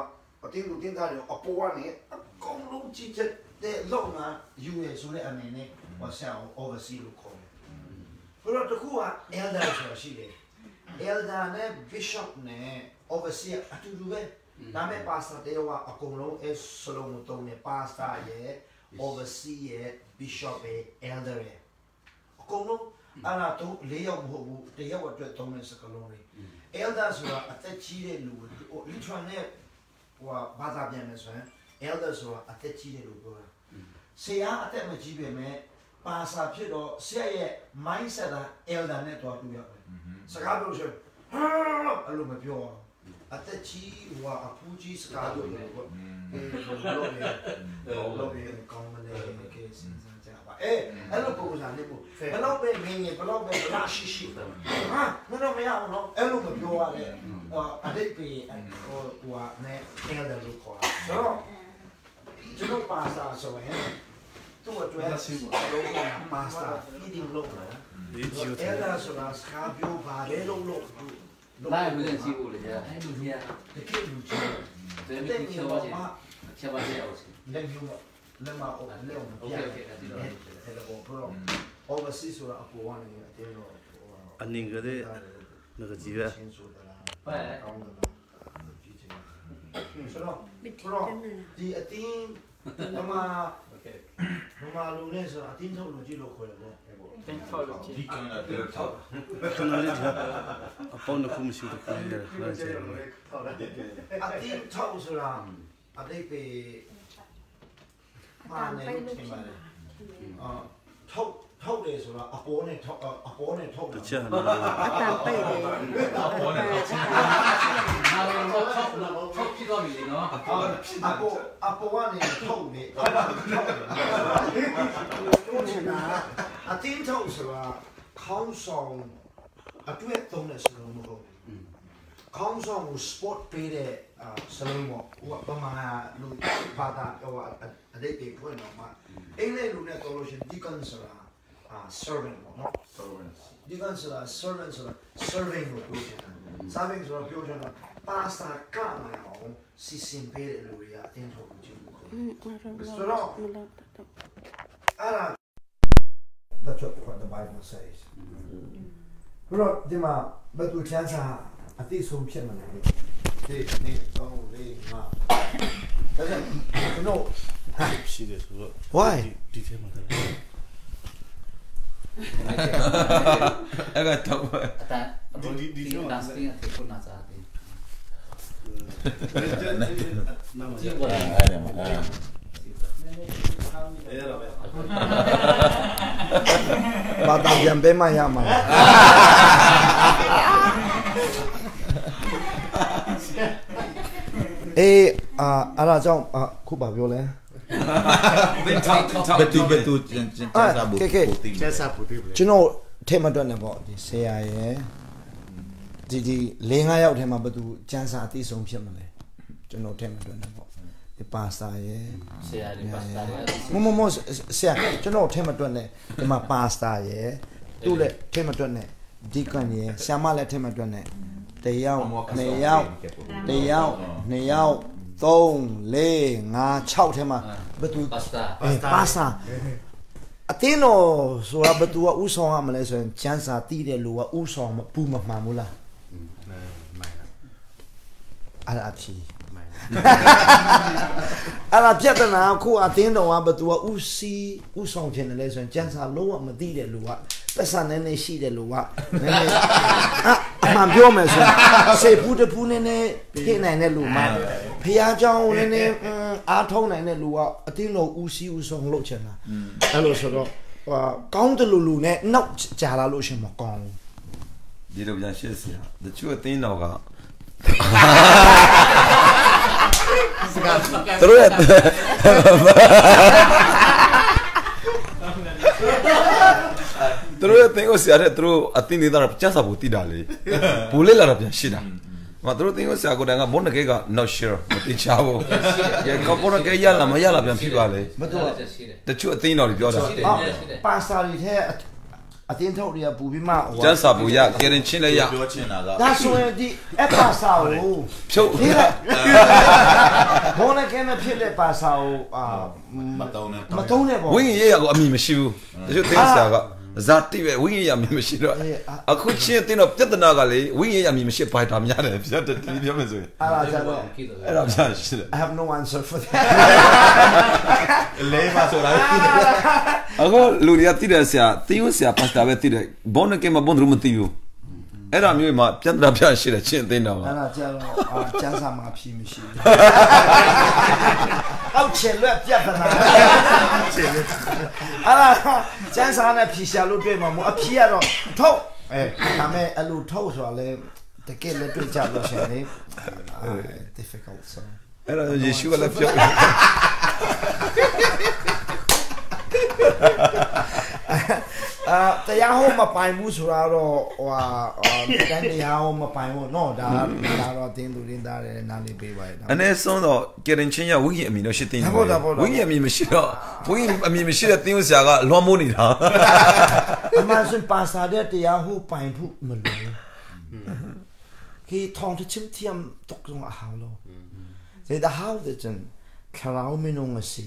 အတင်းလူတင်းသားတွေအပေါ်ကနေအကုန်လုံးကြည့်တဲ့လုံငါယူရဆိုတဲ့အနေနဲ့ဟိုဆရာ oversee လို့ခေါ်တယ်ဘယ်တော့တခုက elder ဆိုတာရှိတယ် elder နဲ့ bishop နဲ့ overseer အတူတူပဲဒါမဲ့ pastor တယောက်ကအကုန်လုံးအဲစလုံးကိုတုံးနေ pastor ရဲ့ overseer ရဲ့ bishop ရဲ့ elder ရဲ့အကုန်လုံးအဲ့ဒါတော့လေးယောက်မဟုတ်ဘူးတယောက်အတွက်တုံးတဲ့စကားလုံးတွေ elder ဆိုတာအသက်ကြီးတဲ့လူဟို literal နဲ့ဟိုဘာသာပြန်မယ်ဆိုရင် elder ဆိုတာအသက်ကြီးတဲ့လူပြောတာဆရာအသက်မကြီးပေမဲ့ပါစာဖြစ်တော့ဆရာရဲ့ mindset က elder နဲ့တွားတူရတယ်စကားပြောရှင်ဟာအဲ့လိုမပြောအသက်ကြီးဟိုအဖူးကြီးစကားပြောတယ်ပေါ့အေးလို့လို့လို့ကောင်းမလဲကဲစဉ်းစားကြပါအေးအဲ့လိုပုံစံနဲ့ပေါ့ဘလောက်ပဲမင်းငယ်ဘလောက်ပဲဗလာရှိရှိဟာမင်းတို့မရအောင်နော်အဲ့လိုမပြောရတဲ့အတိတ်ပဲဟိုဟိုနဲ့ elder လို့ခေါ်တာဆိုတော့ကျွန်တော်ပါစာဆိုရင်သူ့အတွက်လုံးဝ master feeding လုပ်တာ ဒီဂျီယို အဲ့ဒါဆိုတာစကားပြောပါတယ်လို့လို့ 那也没人欺负了，哎，လူကြီး တကယ်လူကြီး 对，没听我去，切ပါ切我去。 လက်မျိုးပေါ့လက်မအောင်လက်အောင် OK OK，知道了。 အဲ့ဒါပေါ့ဘရော overseas ဆိုတာအပေါ်ကနေအတင်းတော့ အနင်ကတဲ့ငကကြီးပဲ ချင်းဆိုတာလားကောင်းတယ်လားကြည့်ချင်ဆိုတော့ဘရောဒီအတင်းမမ OK。 မမလူနဲ့ဆိုတာအတင်းထုတ်လူကြီးလို့ခေါ်တယ်ပေါ့ တင်းထောက်လို့ ဒီကံလာ ဒီလိုထောက် ခဏလေးကြာအပေါင်းတစ်ခုမရှိတော့ခဏလေးခဏကြာ အတင်းထုတ်ဆိုတာအတိတ်ပဲမာနေလို့ထင်ပါတယ်အာထုတ်ထုတ်တယ်ဆိုတာအပေါ်နဲ့ထုတ်အပေါ်နဲ့ထုတ် တချာနော် အတန်ပိတ်တယ် ပေါ်နေတော့ 那我ထောက်ထောက်ဖြစ်သွားပြီနော် အပေါ်အပေါ်ကနေထုတ်နေတို့ချင်တာအတင်းထုတ်ဆိုတာခေါင်းဆောင်အတွက်သုံးတဲ့စလုံးမဟုတ်ဘူးခေါင်းဆောင်ကို sport ပေးတဲ့စလုံးပေါ့ဟိုပမာလူဘာသာဟိုအတိတ်တွေဖွင့်တော့မှအင်္ဂလိပ်လူနဲ့တော်လို့ရှိရင် deacon ဆိုတာ servant ပေါ့နော် servants deacon ဆိုတာ servant ဆိုတာ serving ကိုပြောချင်တာ serving ဆိုတာပြောချင်တာပါစာကနိုင်အောင်စီစဉ်ပေးတဲ့လူတွေကအတင်းထုတ်ကြည့်လို့ခေါ်တယ်ဆိုတော့အဲ့ဒါ That's what the Bible says ဘရောဒီမှာဘယ်သူချမ်းသာအတိဆုံးဖြစ်မလဲဒီနေ့3 4 5ဒါကြောင့်ကျွန်တော် ရှိတယ်ဆိုတော့ Why ဒီထဲမှာတယ် အဲ့ကတော့ အတန်ဒီဒီဒါစတင်အထေခုနာစာတဲ့ နာမ ကြည့်ပါလား အဲ့ဒါမှာ အဲ့ဒါပဲ ဘာသာပြန်ပေးမှရမှာအေးအာအဲ့ဒါကြောင့်အခုဘာပြောလဲ ဘတူဘတူကျန်ကျန်စာဘူတီ ကျက်စာပူတိပဲ ကျွန်တော်ထဲမှာတွက်နေပေါ့ဒီဆရာရယ်ဒီဒီ၄၅ယောက်ထဲမှာဘသူကျန်းစာအသိဆုံးဖြစ်မလဲကျွန်တော်ထဲမှာတွက်နေပေါ့ဒီပါစတာရယ် ဆရာတွေပါစတာတွေ မမမဆရာကျွန်တော်ထဲမှာတွက်နေဒီမှာပါစတာရယ်သူ့လည်းထဲမှာတွက်နေဒီကွန်ရယ်ဆရာမလည်းထဲမှာတွက်နေတယောက်နှစ်ယောက်တယောက်နှစ်ယောက်3 4 5 6ထဲမှာဘသူ ပါစတာ အေးပါစာအတင်းတော်ဆိုတာဘသူကဥဆောင်ရမလဲဆိုရင်ကျန်းစာတီးတဲ့လူကဥဆောင်မပူမမှန်ဘူးလား မိုင် အဲ့ဒါအဖြေ မိုင် အဲ့ဒါပြဿနာခုအတင်းတော်ကဘသူကဥစီဥဆောင်ဖြစ်နေလဲဆိုရင်ကျန်းစာလုံးဝမသိတဲ့လူကပတ်စံနေနေရှိတဲ့လူကနည်းနည်းအမှန်ပြောမယ်ဆိုရင်စေဖူးတဖူးနည်းနည်းထည့်နိုင်တဲ့လူမှဖះเจ้าနည်းနည်းအားထုံးနိုင်တဲ့လူကအတင်းတော်ဥစီဥဆောင်လုပ်ချင်တာအဲ့လိုဆိုတော့ဟိုကောင်းတယ်လူလူနဲ့နောက်ကြာလာလို့ရှင်မကောင်းဘူး ဒီလိုပြန်ရှင်းစရာတချို့အသင်းတော်ကသူတို့ရဲ့သူတို့ရဲ့အသင်းကိုဆရာတဲ့သူတို့အသင်းဒေသတော့ကျန်းစာဘူးတိတာလေဘူလေးလာတော့ပြန်ရှင်းတာမသူတို့အသင်းကိုဆရာကိုတန်ကဘုန်းတကဲက not sure မတိချဘူးရေကောကောကဲရလာမရလာပြန်ဖြစ်ပါလေ မတော် ရှိတယ် တချို့အသင်းတော်တွေပြောတာ ရှိတယ်ရှိတယ် ပါစာတွေထဲအတင်းထုတ်တွေကပူပြီးမှဟို ကျန်းစာဘူးရကရင်ချင်းလည်းရ ပြောချင်တာက ဒါဆိုရင်ဒီအပါစာကို ဖြုတ် ဒီလိုက်ဘောနကဲမဖြစ်တဲ့ပါစာကိုအာ မတုံးနဲ့ မတုံးနဲ့ပေါ့ ဝင်းရရကိုအမိမရှိဘူးတချို့သင်းဆရာကဇာတိပဲဝင်းရရအမိမရှိတော့အခုချင်းတင်းတော့ပြဿနာကလေဝင်းရရအမိမရှိဘိုက်တာများတယ်ပြတ်တယ်ဒီပြောမယ်ဆိုရင် အဲ့ဒါကြတော့ အဲ့ဒါပြန်ရှိတယ် I have no answer for that လဲပါဆိုတာ အခုလူတွေကတိတယ်ဆရာတင်းဆရာပတ်စတာပဲတိတယ်ဘုန်းကဲမဘုန်းတို့မသိဘူးအဲ့ဒါမျိုးမှာပြဿနာပြန်ရှိတယ်ချင်းတင်းတော့ အဲ့ဒါကြတော့အာကျန်းစာမှာဖြီးမရှိဘူးအောက်ချေလွက်ပြတ်နာအဲ့ဒါကျန်းစာနဲ့ဖြီရှာလို့တွေ့မှာမို့အဖြီးကတော့ထုတ်အဲဒါမဲ့အလူထုတ်ဆိုတာလေတကယ်လက်တွေ့ကြလို့ရှင်လေ difficult so အဲ့ဒါယေရှုကလည်းပြော အာတရားဟောမပိုင်ဘူးဆိုတာတော့ဟိုဟာတန်တရားဟောမပိုင်ဘူးနော်ဒါဒါတော့တင်းသူတင်းသားတယ်နားလေးပေးပါရဲ့ဒါ အနည်းဆုံးတော့ကရင်ချင်းရဝင်းရအမိတော့ရှိတင်း ဟုတ်တာပေါ့ ဝင်းရအမိမရှိတော့ဝင်းအမိမရှိတဲ့တင်းဆရာကလွှမ်းမိုးနေတာ အမှန်ဆိုပါစာတဲ့တရားဟောပိုင်ဖို့မလိုခေထောင်တချင်းတီယမ်တုတ်ဆုံးအဟောင်းလို့စေတဟောင်းတဲ့ချင်ခရောင်းမင်းငစီ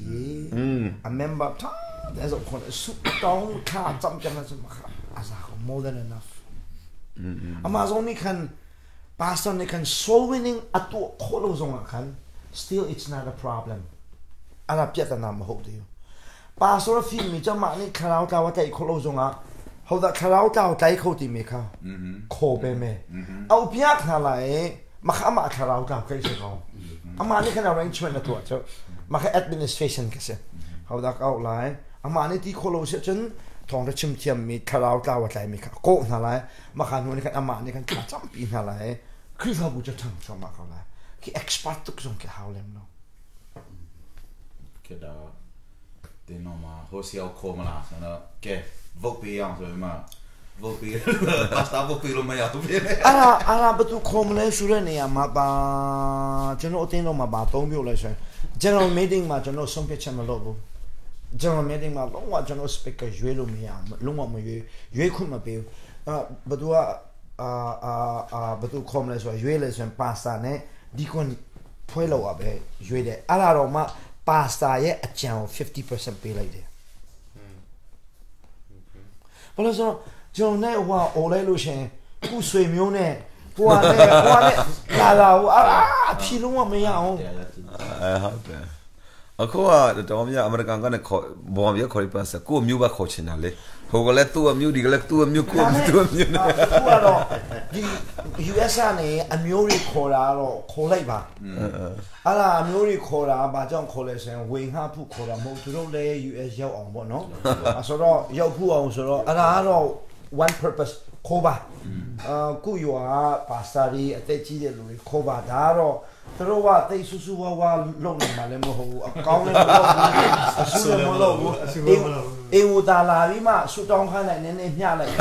a member တာဒါဆိုခွန်ဆုတောင်းခါစမ်ကြမ်းစမခအစား more than enough အမဇုန်နိကန် pastor နိကန် soul winning အတူခေါ်လို့ဆုံးအခန်း still it's not a problem အဲ့ဒါပြဿနာမဟုတ်သေးဘူး pastor ဖီမီကြမနိခရောင်းတာဝတဲ့ခေါ်လို့ဆုံးကဟုတ်တာခရောင်းတာတိုက်ခုတ်တီမေခါခေါ်ပဲမဲအောက်ပြခါလာရဲ့မခမခရောင်းတာကိစ္စကောင်အမနိခ arrangement တော့ချမခ administration ကစဟုတ်တာကောက်လိုက်အမနိတီခေါ်လို့စချင်ทองจะชิมเทียมมีคาราวตาวะใจมีค่ะโกนาไลมาคันวันนี้คันอามานี่คันขาจำปีนาไลคือเขาบูจะทำชมาเขาไลคือ expert ตุกซงke ฮาวเลมเนาะ ခေဒါတင်းတော့မှာဟိုစီရောက်ခေါ်မလားဆိုတော့ကဲဗုတ်ပေးအောင်ဆိုပြီးမှဗုတ်ပေးပါစတာဗုတ်ပေးလို့မရဘူး အဲ့ဒါအဲ့ဒါဘသူခေါ်မလဲဆိုတဲ့နေရာမှာပါကျွန်တော်အတင်းတော့မှာပါသုံးမျိုးလဲဆိုရင် general meeting မှာကျွန်တော်ဆုံးဖြတ်ချက်မလုပ်ဘူး general meeting မှာလုံးဝကျွန်တော် speaker ရွေးလို့မရအောင်လုံးဝမရွေးရွေးခွင့်မပေးဘူးအဲ့ဘသူကအာအာအာဘသူခေါ်မလဲဆိုတော့ရွေးလဲဆိုရင် pastor နဲ့ဒီကွန်ဖွဲလို့ပါပဲရွေးတယ်အဲ့ဒါတော့မှ pastor ရဲ့အကြံကို50%ပေးလိုက်တယ်ဘာလို့ဆိုတော့ကျွန်တော်နဲ့ဟိုအိုလိုက်လို့ရှင်ခုဆွေမျိုးနဲ့ဟိုကနဲ့ဟိုကနဲ့လာလာဟိုအာအဖြီလုံးဝမရအောင် အဲဟုတ်တယ် အခုကတော့မြအမေရိကန်ကနေခေါ်ဘောင်ပြခေါ်ပြစကိုမျိုးပဲခေါ်ချင်တာလေဟိုကလည်းသူ့အမျိုးဒီကလည်းသူ့အမျိုးကိုသူ့အမျိုး အခုကတော့ဒီ US ကနေအမျိုးတွေခေါ်တာတော့ခေါ်လိုက်ပါအဲ့ဒါအမျိုးတွေခေါ်တာဘာကြောင့်ခေါ်လဲဆိုရင်ဝေငှဖို့ခေါ်တာမဟုတ်သူတို့လည်း US ရောက်အောင်ပေါ့နော်ဆိုတော့ရောက်ဖို့အောင်ဆိုတော့အဲ့ဒါကတော့ one purpose ခေါ်ပါအာကိုရွာပါစတာရီအသက်ကြီးတဲ့လူတွေခေါ်ပါဒါကတော့သူတို့ကတိတ်ဆူဆူဝါးဝါလုံနေမှလည်းမဟုတ်ဘူးအကောင်းလည်းမလုပ်ဘူးအဆူလည်းမလုပ်ဘူးအေဝတာလာပြီးမှဆူတောင်းခိုင်းလိုက်နည်းနည်းမျှလိုက်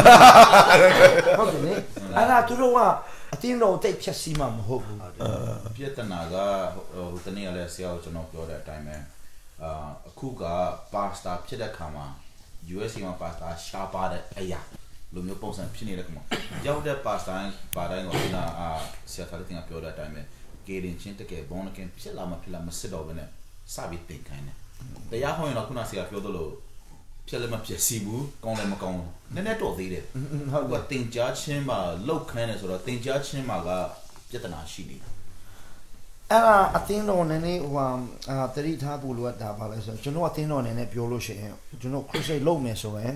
ဟုတ်တယ်လေအဲ့ဒါသူတို့ကအတင်းတော်တိတ်ဖြက်စီးမှမဟုတ်ဘူး ပြဿနာကဟိုတနေ့ကလည်းဆရာကိုကျွန်တော်ပြောတဲ့အတိုင်းပဲအာအခုကပါစတာဖြစ်တဲ့ခါမှာ USA မှာပါစတာရှားပါတဲ့အရာလိုမျိုးပုံစံဖြစ်နေတဲ့ခါမှာရောက်တဲ့ပါစတာပါတိုင်းကိုခုနအာဆရာသားလေးတင်ကပြောတဲ့အတိုင်းပဲကေရင်ချင်းတကယ်ဘုံကင်ဖြစ်လာမဖြစ်လာမစစ်တော့ဘဲနဲ့စပြီးတင်ခိုင်းတယ်တရားဟောရင်တော့ခုနဆရာပြောသလိုဖြစ်လည်းမဖြစ်စီဘူးကောင်းလည်းမကောင်းဘူးနည်းနည်းတော့သေးတယ်ဟုတ်ကတင်ကြားချင်းမှာလောက်ခိုင်းတယ်ဆိုတော့တင်ကြားချင်းမှာကပြဿနာရှိနေတယ် အဲ့ဒါအတင်းတော်နည်းနည်းဟိုဟာအာတတိထားဖို့လိုအပ်တာပါလဲဆိုတော့ကျွန်တော်အတင်းတော်နည်းနည်းပြောလို့ရှိရင်ကျွန်တော် crusade လုပ်မယ်ဆိုရင်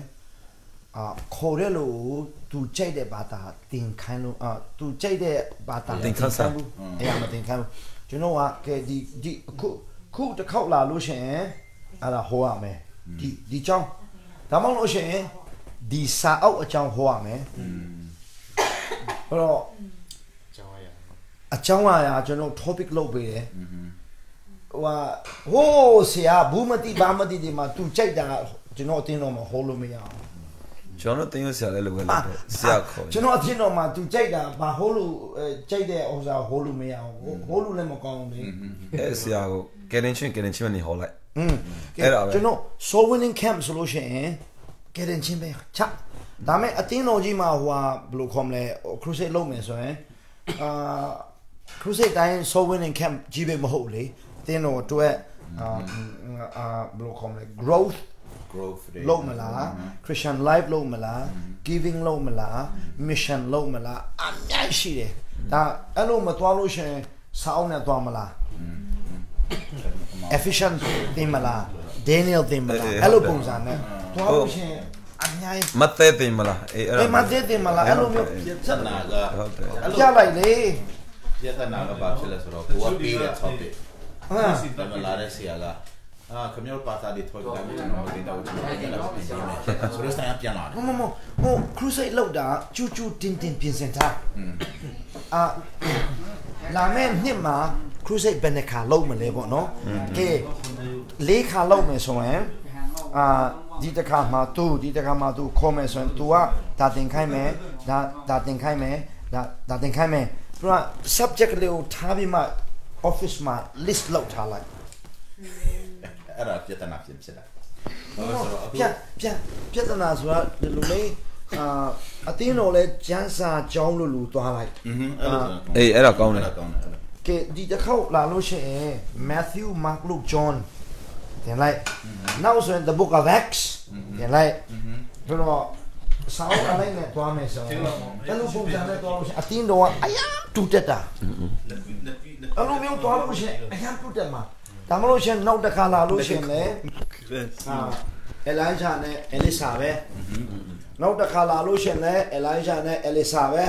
အာခေါ်တဲ့လူကိုသူကြိုက်တဲ့ဘာသာတင်ခိုင်းလို့အာသူကြိုက်တဲ့ဘာသာ တင်ခန်းစား ဘူးအဲ့ဒါမတင်ခိုင်းဘူးကျွန်တော်ကကဲဒီဒီအခုခုတစ်ခေါက်လာလို့ရှိရင်အဲ့ဒါဟောရမယ်ဒီဒီเจ้าဒါမှမဟုတ်လို့ရှိရင်ဒီစာအုပ်အကြောင်းဟောရမယ်အဲ့တော့ ကျောင်းရရ အကြောင်းအရာကျွန်တော် topic လုပ်ပေးတယ်ဟိုဟာဟိုးဆရာဘူးမတိဘာမတိဒီမှာ तू ကြိုက်တာကျွန်တော်အတင်းတော်မှာဟောလို့မရအောင် ကျွန်တော်တင်ရဆရာလည်းလိုပဲလို့ဆရာခေါ် ကျွန်တော်အတင်းတော်မှာ तू ကြိုက်တာဘာဟောလို့ကြိုက်တဲ့ဥစ္စာဟောလို့မရအောင်ဟောလို့လည်းမကောင်းဘူးလေ အဲဆရာကိုကယ်တင်ချင်းကယ်တင်ချင်းမနေဟောလိုက် อืม အဲ့ဒါပဲ ကျွန်တော် soul winning camp ဆိုလို့ရှိရင်ကယ်တင်ချင်းပဲချဒါမဲ့အတင်းတော်ကြီးမှာဟိုဟာဘယ်လိုခေါ်မလဲ crusade လုပ်မယ်ဆိုရင်အာ crusade တိုင်း soul winning camp ကြီးပဲမဟုတ်လေအတင်းတော်အတွက်အာအာဘယ်လိုခေါ်မလဲ growth growth တွေ လုပ်မလား Christian life လုပ်မလား giving လုပ်မလား mission လုပ်မလားအများကြီးရှိတယ်ဒါအဲ့လိုမသွားလို့ရှိရင်စာအုပ်နဲ့သွားမလား efficient တင်မလား Daniel တင်မလားအဲ့လိုပုံစံနဲ့သွားလို့ရှိရင်အများကြီး မသက်တင်မလားအေးအဲ့ဒါ အေးမသက်တင်မလားအဲ့လိုမျိုး ပြဿနာက ဟုတ်တယ် အဲ့ ပြလိုက်လေ ပြဿနာကဘာဖြစ်လဲဆိုတော့ကိုကပေးတဲ့ topic ဟာ ဒါမှလာတဲ့ဆရာကအာခမရပါတာဒီထောက်တယ်ကျွန်တော်တင်တော့ကျွန်တော်ပြန်လာပြင်မယ်ဆိုတော့ဆိုင်ပြန်လာတယ် မမမဟို crusade လောက်တာကျူကျူတင်တင်ပြင်ဆင်ထားအာလာမယ့်နှစ်မှာ crusade ဘယ်နှခါလုပ်မလဲပေါ့နော်ကဲလေးခါလုပ်မယ်ဆိုရင်အာဒီတစ်ခါမှာသူဒီတစ်ခါမှာသူခေါ်မယ်ဆိုရင် तू ကဒါတင်ခိုင်းမယ်ဒါဒါတင်ခိုင်းမယ်ဒါဒါတင်ခိုင်းမယ်သူက subject လေးကိုထားပြီးမှ office မှာ list လုပ်ထားလိုက် အဲ့ဒါပြဿနာဖြစ်ဖြစ်တာဘာလို့ဆိုတော့အခု ပြပြပြဿနာဆိုတာဒီလိုလေအာအတင်းတော်လဲကျန်းစာကြောင်းလို့လူသွားလိုက် อือအဲ့လို အေးအဲ့ဒါကောင်းတယ် ကောင်းတယ်အဲ့ဒါ ကဲဒီတစ်ခေါက်လာလို့ရှိရင် Matthew Mark Luke John တင်လိုက်နောက်ဆိုရင် The Book of Acts တင်လိုက်ဆိုတော့ဆောင်းအလိုက်နဲ့သွားမယ်ဆိုရင်အဲ့လိုပုံစံနဲ့သွားလို့ရှိရင်အတင်းတော်ကအယံတူတက်တာအဲ့လိုမျိုးသွားလို့ရှိရင်အယံတူတက်မှာဒါမှမဟုတ်ရှင်နောက်တစ်ခါလာလို့ရှိရင်လည်းအာအလိုင်းဂျာနဲ့အလီဆာပဲနောက်တစ်ခါလာလို့ရှိရင်လည်းအလိုင်းဂျာနဲ့အလီဆာပဲ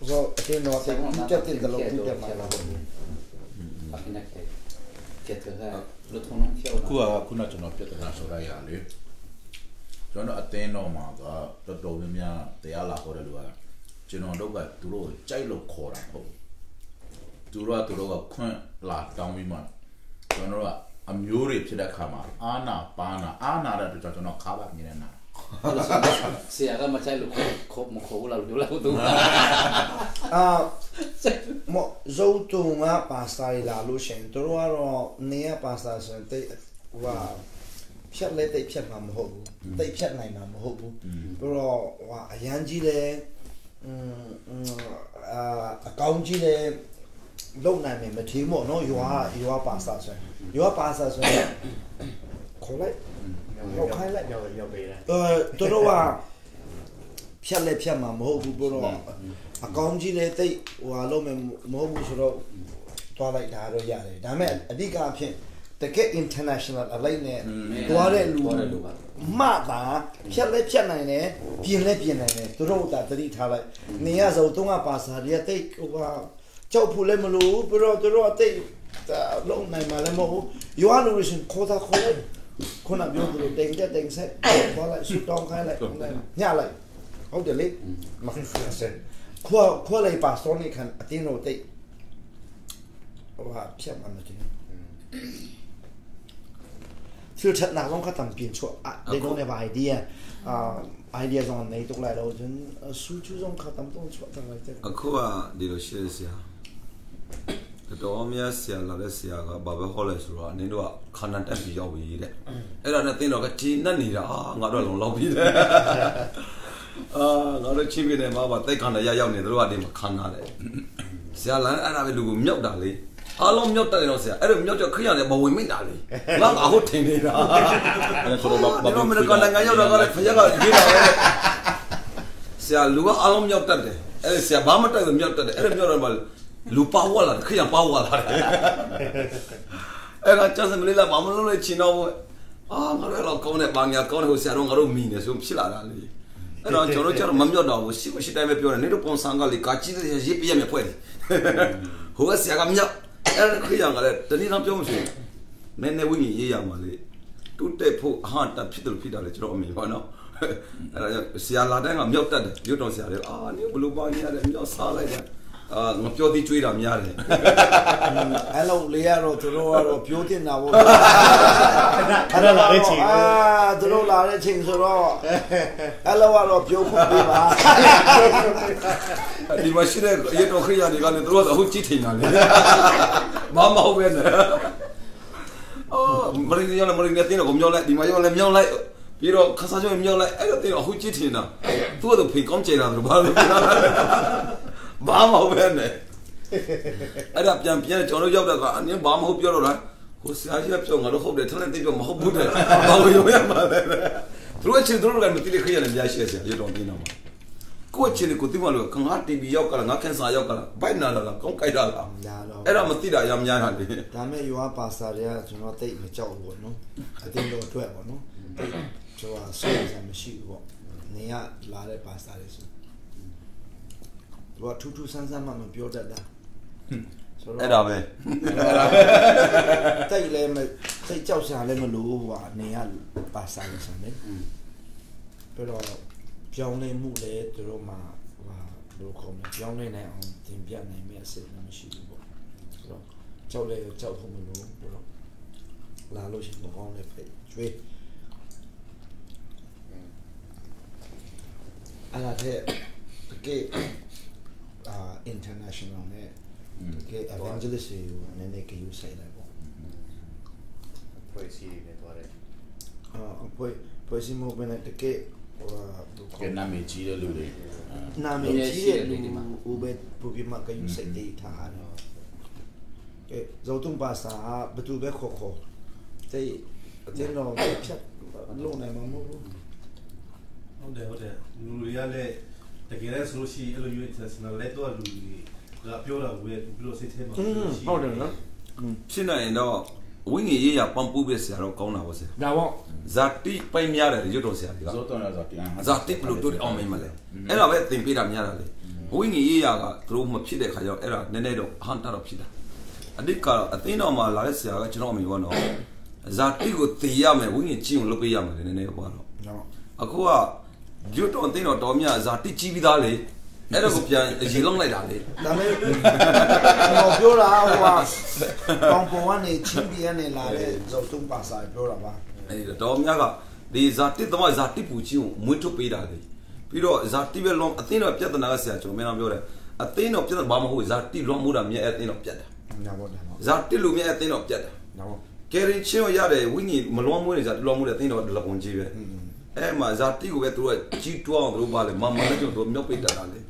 ဆိုအတင်းတော်တူတက်တဲ့လို့တူတက်မှာလား ဘာကိနခဲကဲတော့လို့ထုံးချော ခုကခုနကျွန်တော်ပြဿနာဆိုရရလေကျွန်တော်အသင်းတော်မှာကတော်တော်များများတရားလာခေါ်တယ်လူကကျွန်တော်တို့ကသူတို့ကြိုက်လို့ခေါ်တာဟုတ်သူတို့ကသူတို့ကခွင့်လာတောင်းပြီးမှကျွန်တော်တို့ကအမျိုးတွေဖြစ်တဲ့ခါမှာအာနာပါနာအာနာတဲ့အတွက်ကျွန်တော်ခါပါမြင်နေတာ ဆရာကမချိုက်လို့ခေါ်မခေါ်ဘူးလားလို့လားသူ အာမောဇိုတုံကပါစတာတွေလာလို့ရှိရင်တို့ကတော့နေရပါစတာဆိုရင်တိတ်ဟိုဟာဖြတ်လဲတိတ်ဖြတ်မှာမဟုတ်ဘူးတိတ်ဖြတ်နိုင်မှာမဟုတ်ဘူးပြီးတော့ဟိုဟာအရန်ကြီးလဲอืมအာအကောင်ကြီးလဲလုံနိုင်မယ်မထင်မို့နော်ရွာရွာပါစတာဆိုရင်ရွာပါစတာဆိုရင်ခေါ်လိုက်ခေါ်ခိုင်းလိုက် ရောက်ရောက်ပေးတယ် အဲတို့ကဖြတ်လဲဖြတ်မှာမဟုတ်ဘူးပြောတော့အကောင်ကြီးလဲတိတ်ဟိုဟာလုံးမယ်မဟုတ်ဘူးဆိုတော့သွားလိုက်တာတော့ရတယ်ဒါပေမဲ့အဓိကအဖြစ် တကယ် international အလိုက်နဲ့သွားတဲ့လူမှသာဖြတ်လဲဖြတ်နိုင်တယ်ပြင်လဲပြင်နိုင်တယ်သူတို့ကသတိထားလိုက်နေရဆိုတော့ကပါစာတွေကတိတ်ဟိုဟာကြောက်ဖို့လည်းမလိုဘူးပြီးတော့သူတို့ကတိတ်လုံးနိုင်မှာလည်းမဟုတ်ဘူးရွာလူလို့ရှင်ခေါ်တာခေါ်လိုက်ခုနပြောသူတို့တိမ်တက်တိမ်ဆက်ခေါ်လိုက်ဆူတောင်းခိုင်းလိုက်ညလိုက်ဟုတ်တယ်လေမခင်ဆက်ခေါ်ခေါ်လိုက်ပါစောနေခံအတင်းတော့တိတ်ဟိုဟာဖြတ်မှာမတင် thil that nak zong kha tam pin chu they don't have idea idea zong nei tuk lai lo cun su chu zong kha tam tong chuah tak lai te အခုကဒီလိုရှိတဲ့ဆရာတော်တော်များဆရာလာတဲ့ဆရာကဘာပဲဟောလဲဆိုတော့နင်တို့ကခန္ဓာတက်ပြီးရောက်ပြီတဲ့အဲ့ဒါနဲ့သင်တော်ကဂျင်းနဲ့နေတာအာငါတို့လုံလောက်ပြီတဲ့အာငါတို့ချင်းပြနေမှာပါတိတ်ခန္ဓာရရောက်နေတို့ကဒီမှာခန္ဓာလေဆရာလမ်းအဲ့ဒါပဲလူကိုမြောက်တာလေအားလုံးမြောက်တယ်တော့ဆရာအဲ့ဒါမြောက်ကြခရရတယ်မဝင်မိတာလေငါငါဟုတ်ထင်နေတာ အဲ့ဒါဆိုတော့ ဘာလို့မလဲကနိုင်ငံရောက်တော့ကလည်းဖရက်ကရေးတာပဲဆရာလူကအားလုံးမြောက်တတ်တယ်အဲ့ဆရာဘာမတက်ဘူးမြောက်တတ်တယ်အဲ့ဒါမြောက်တော့မှလူပါဝါလာခရပါဝါလာတယ်အဲ့ကကျစမလေးလာဘာမလို့လဲချင်တော့အာငါတို့တော့ကောင်းတယ်ဘာညာကောင်းတယ်ဟိုဆရာတို့ငါတို့မီနေဆိုဖြစ်လာတာလေအဲ့တော့ကျွန်တော်ကျတော့မမြောက်တော့ဘူးရှိမရှိတိုင်းပဲပြောတယ်နေတို့ပုံစံကလေကာကြီးတဲ့ရေးပြရမယ်ဖွဲ့တယ်ဟိုကဆရာကမြောက်အဲ့ခရကလည်းတနေ့တော့ပြောမှဆိုနည်းနည်းဝိညာဉ်ရေးရမှာလေ တူတက်ဖို့အဟတဖြစ်တယ်လို့ဖြစ်တာလေကျွန်တော်အမြင်ပါနော်အဲ့ဒါကြောင့်ဆရာလာတဲ့ကမြောက်တက်တယ်ရုပ်တော်ဆရာတွေအာနင်ဘလူးပါနေရတယ်မြောက်စားလိုက်တယ်အာငါပြောသေးကျွေးတာများတယ် အဲ့လိုလေးရတော့သူတို့ကတော့ပြောတင်တာပေါ့ ခဏခဏလာတဲ့ချိန် အာသူတို့လာတဲ့ချိန်ဆိုတော့အဲ့လိုကတော့ပြောခွင့်ပေးပါ ဒီမှာရှိတဲ့ရုပ်တော်ခရိယာတွေကလည်းသူတို့ကအခုကြည့်ထင်တာလေဘာမဟုတ်ပဲနဲ့အော်မရင်းရောမရင်းနဲ့တင်းတော့မြောက်လိုက်ဒီမှာရောလည်းမြောက်လိုက်ပြီးတော့ခစားကျောင်းမြောက်လိုက်အဲ့တော့တင်းတော့အခုကြည့်ထင်တာသူကတော့ဖေကောင်းကျတာလို့ဘာလို့ဘာမဟုတ်ပဲနဲ့ အဲ့ဒါပြန်ပြန်ကျွန်တော်ရောက်တဲ့ကအနင်းဘာမဟုတ်ပြောတော့လားဟိုဆရာကြီးကပြောငါတို့ဟုတ်တယ်ထက်တဲ့ပြောမဟုတ်ဘူးတဲ့ဘာလို့ရောရမှာလဲသူတို့ချင်းသူတို့ကမတိတဲ့ခရရတယ်များရှိဆရာရတော်တင်းတော့မှာကိုယ့်ချင်းကိုတိမလို့ခငါတီဗီရောက်ကလာငါကန်ဆာရောက်ကလာဘိုက်နာလာကောင်းကြိုက်တာလား ဒါတော့ အဲ့ဒါမတိတာရများတာလေ ဒါမဲ့ရွာပါစာတွေကကျွန်တော်တိတ်မကြောက်ဘူးပေါ့နော်အတင်းတော့အတွက်ပေါ့နော်တိတ်ကျွန်တော်ဆွေးစားမရှိဘူးပေါ့နေရလာတဲ့ပါစာတွေဆိုသူကထူးထူးဆန်းဆန်းမှမပြောတတ်တာဆိုတော့ အဲ့ဒါပဲ တိတ်လည်းမတိတ်ကြောက်စရာလည်းမလိုဘူးကွာနေရပါစာလို့ဆိုနေပြီးတော့ပြောင်းလဲမှုလည်းသူတို့မှာဟာဘယ်လိုခေါ်မလဲပြောင်းလဲနိုင်အောင်တင်ပြနိုင်မယ့်အစစ်လည်းမရှိဘူးပေါ့ဆိုတော့ကြောက်လည်းကြောက်ဖို့မလိုဘူးတော့လာလို့ရှိရင်မကောင်းလည်းဖိတ်ကျွေးအဲ့ဒါတဲ့တကယ်အာ international နဲ့တကယ် evangelist တွေကိုနည်းနည်းကြည့်ဆိုင်လိုက်ပေါ့ ဖွဲ့စည်းနေသွားတယ် အာအဖွဲ့ဖွဲ့စည်းမှုပဲနဲ့တကယ်ဟိုဟာ ကဲနာမည်ကြီးတဲ့လူတွေ နာမည်ကြီးတဲ့လူဦးပဲပူပြီးမှကြည့်ဆိုင်တည်ထားတယ်ကဲဇောတုံပါစာဘသူပဲခေါ်ခေါ်တဲ့အတင်းတော့ဖြတ်လုံးနိုင်မှာမဟုတ်ဘူး ဟုတ်တယ်ဟုတ်တယ်လူတွေကလည်းတကယ်လဲဆိုလို့ရှိရင်အဲ့လိုမျိုး international လဲတော့လူတွေကပြောတာဝယ်ပြီးတော့စိတ်ထဲမှာ ဟုတ်တယ်နော် ဖြစ်နိုင်ရင်တော့ဝိငင်ရေးရပန်ပူးပဲဆရာတော့ကောင်းတာပေါ့ဆရာ ဒါပေါ့ ဇာတိပိုင်များတယ်ရုပ်တော်ဆရာတွေက ဇောတော်ရဇာတိ ဇာတိဘလို့တို့အောင်မင်းမလဲအဲ့ဒါပဲသင်ပေးတာများတာလေဝိငင်ရေးရကသူတို့မဖြစ်တဲ့ခါကျတော့အဲ့ဒါနည်းနည်းတော့အဟန်တာတော့ဖြစ်တာအတိကတော့အသိတော်မှာလာတဲ့ဆရာကကျွန်တော်အမေပေါ့နော်ဇာတိကိုသေရမယ်ဝိငင်ကြီးအောင်လုပ်ပေးရမယ်နည်းနည်းပေါ့တော့ နော် အခုကရွတ်တော်အသိတော်တော်မြဇာတိကြီးပြီးသားလေအဲ့ဒါကိုပြန်ရေလုံးလိုက်တာလေ ဒါမဲ့ကျွန်တော်ပြောတာဟိုဟာပေါင်ပေါ်ကနေချင်းပြင်းနေလာတဲ့ဇောတုံးပါစာပြောတာပါ အဲ့ဒီတော်မြကဒီဇာတိသမားဇာတိပူကြီးကိုမွေးထုတ်ပေးတာလေပြီးတော့ဇာတိပဲလုံးအသိတော်ပြဿနာကဆရာကျွန်တော်မင်းတော်ပြောတယ်အသိတော်ပြဿနာဘာမဟုတ်ဇာတိလွန်မှုတာမြဲအသိတော်ပြတ်တာ ဒါပေါ့ဒါပေါ့ ဇာတိလူမြဲအသိတော်ပြတ်တာ ဒါပေါ့ ကယ်ရင်ချင်းရတယ်ဝိညာဉ်မလွန်မွေးနေဇာတိလွန်မှုတဲ့အသိတော်လပုံကြီးပဲအဲ့မှာဇာတိကိုပဲသူကကြီးတွားအောင်သူတို့ပါလေမမလည်းကျွန်တော်တို့မြောက်ပိတ်တာလေ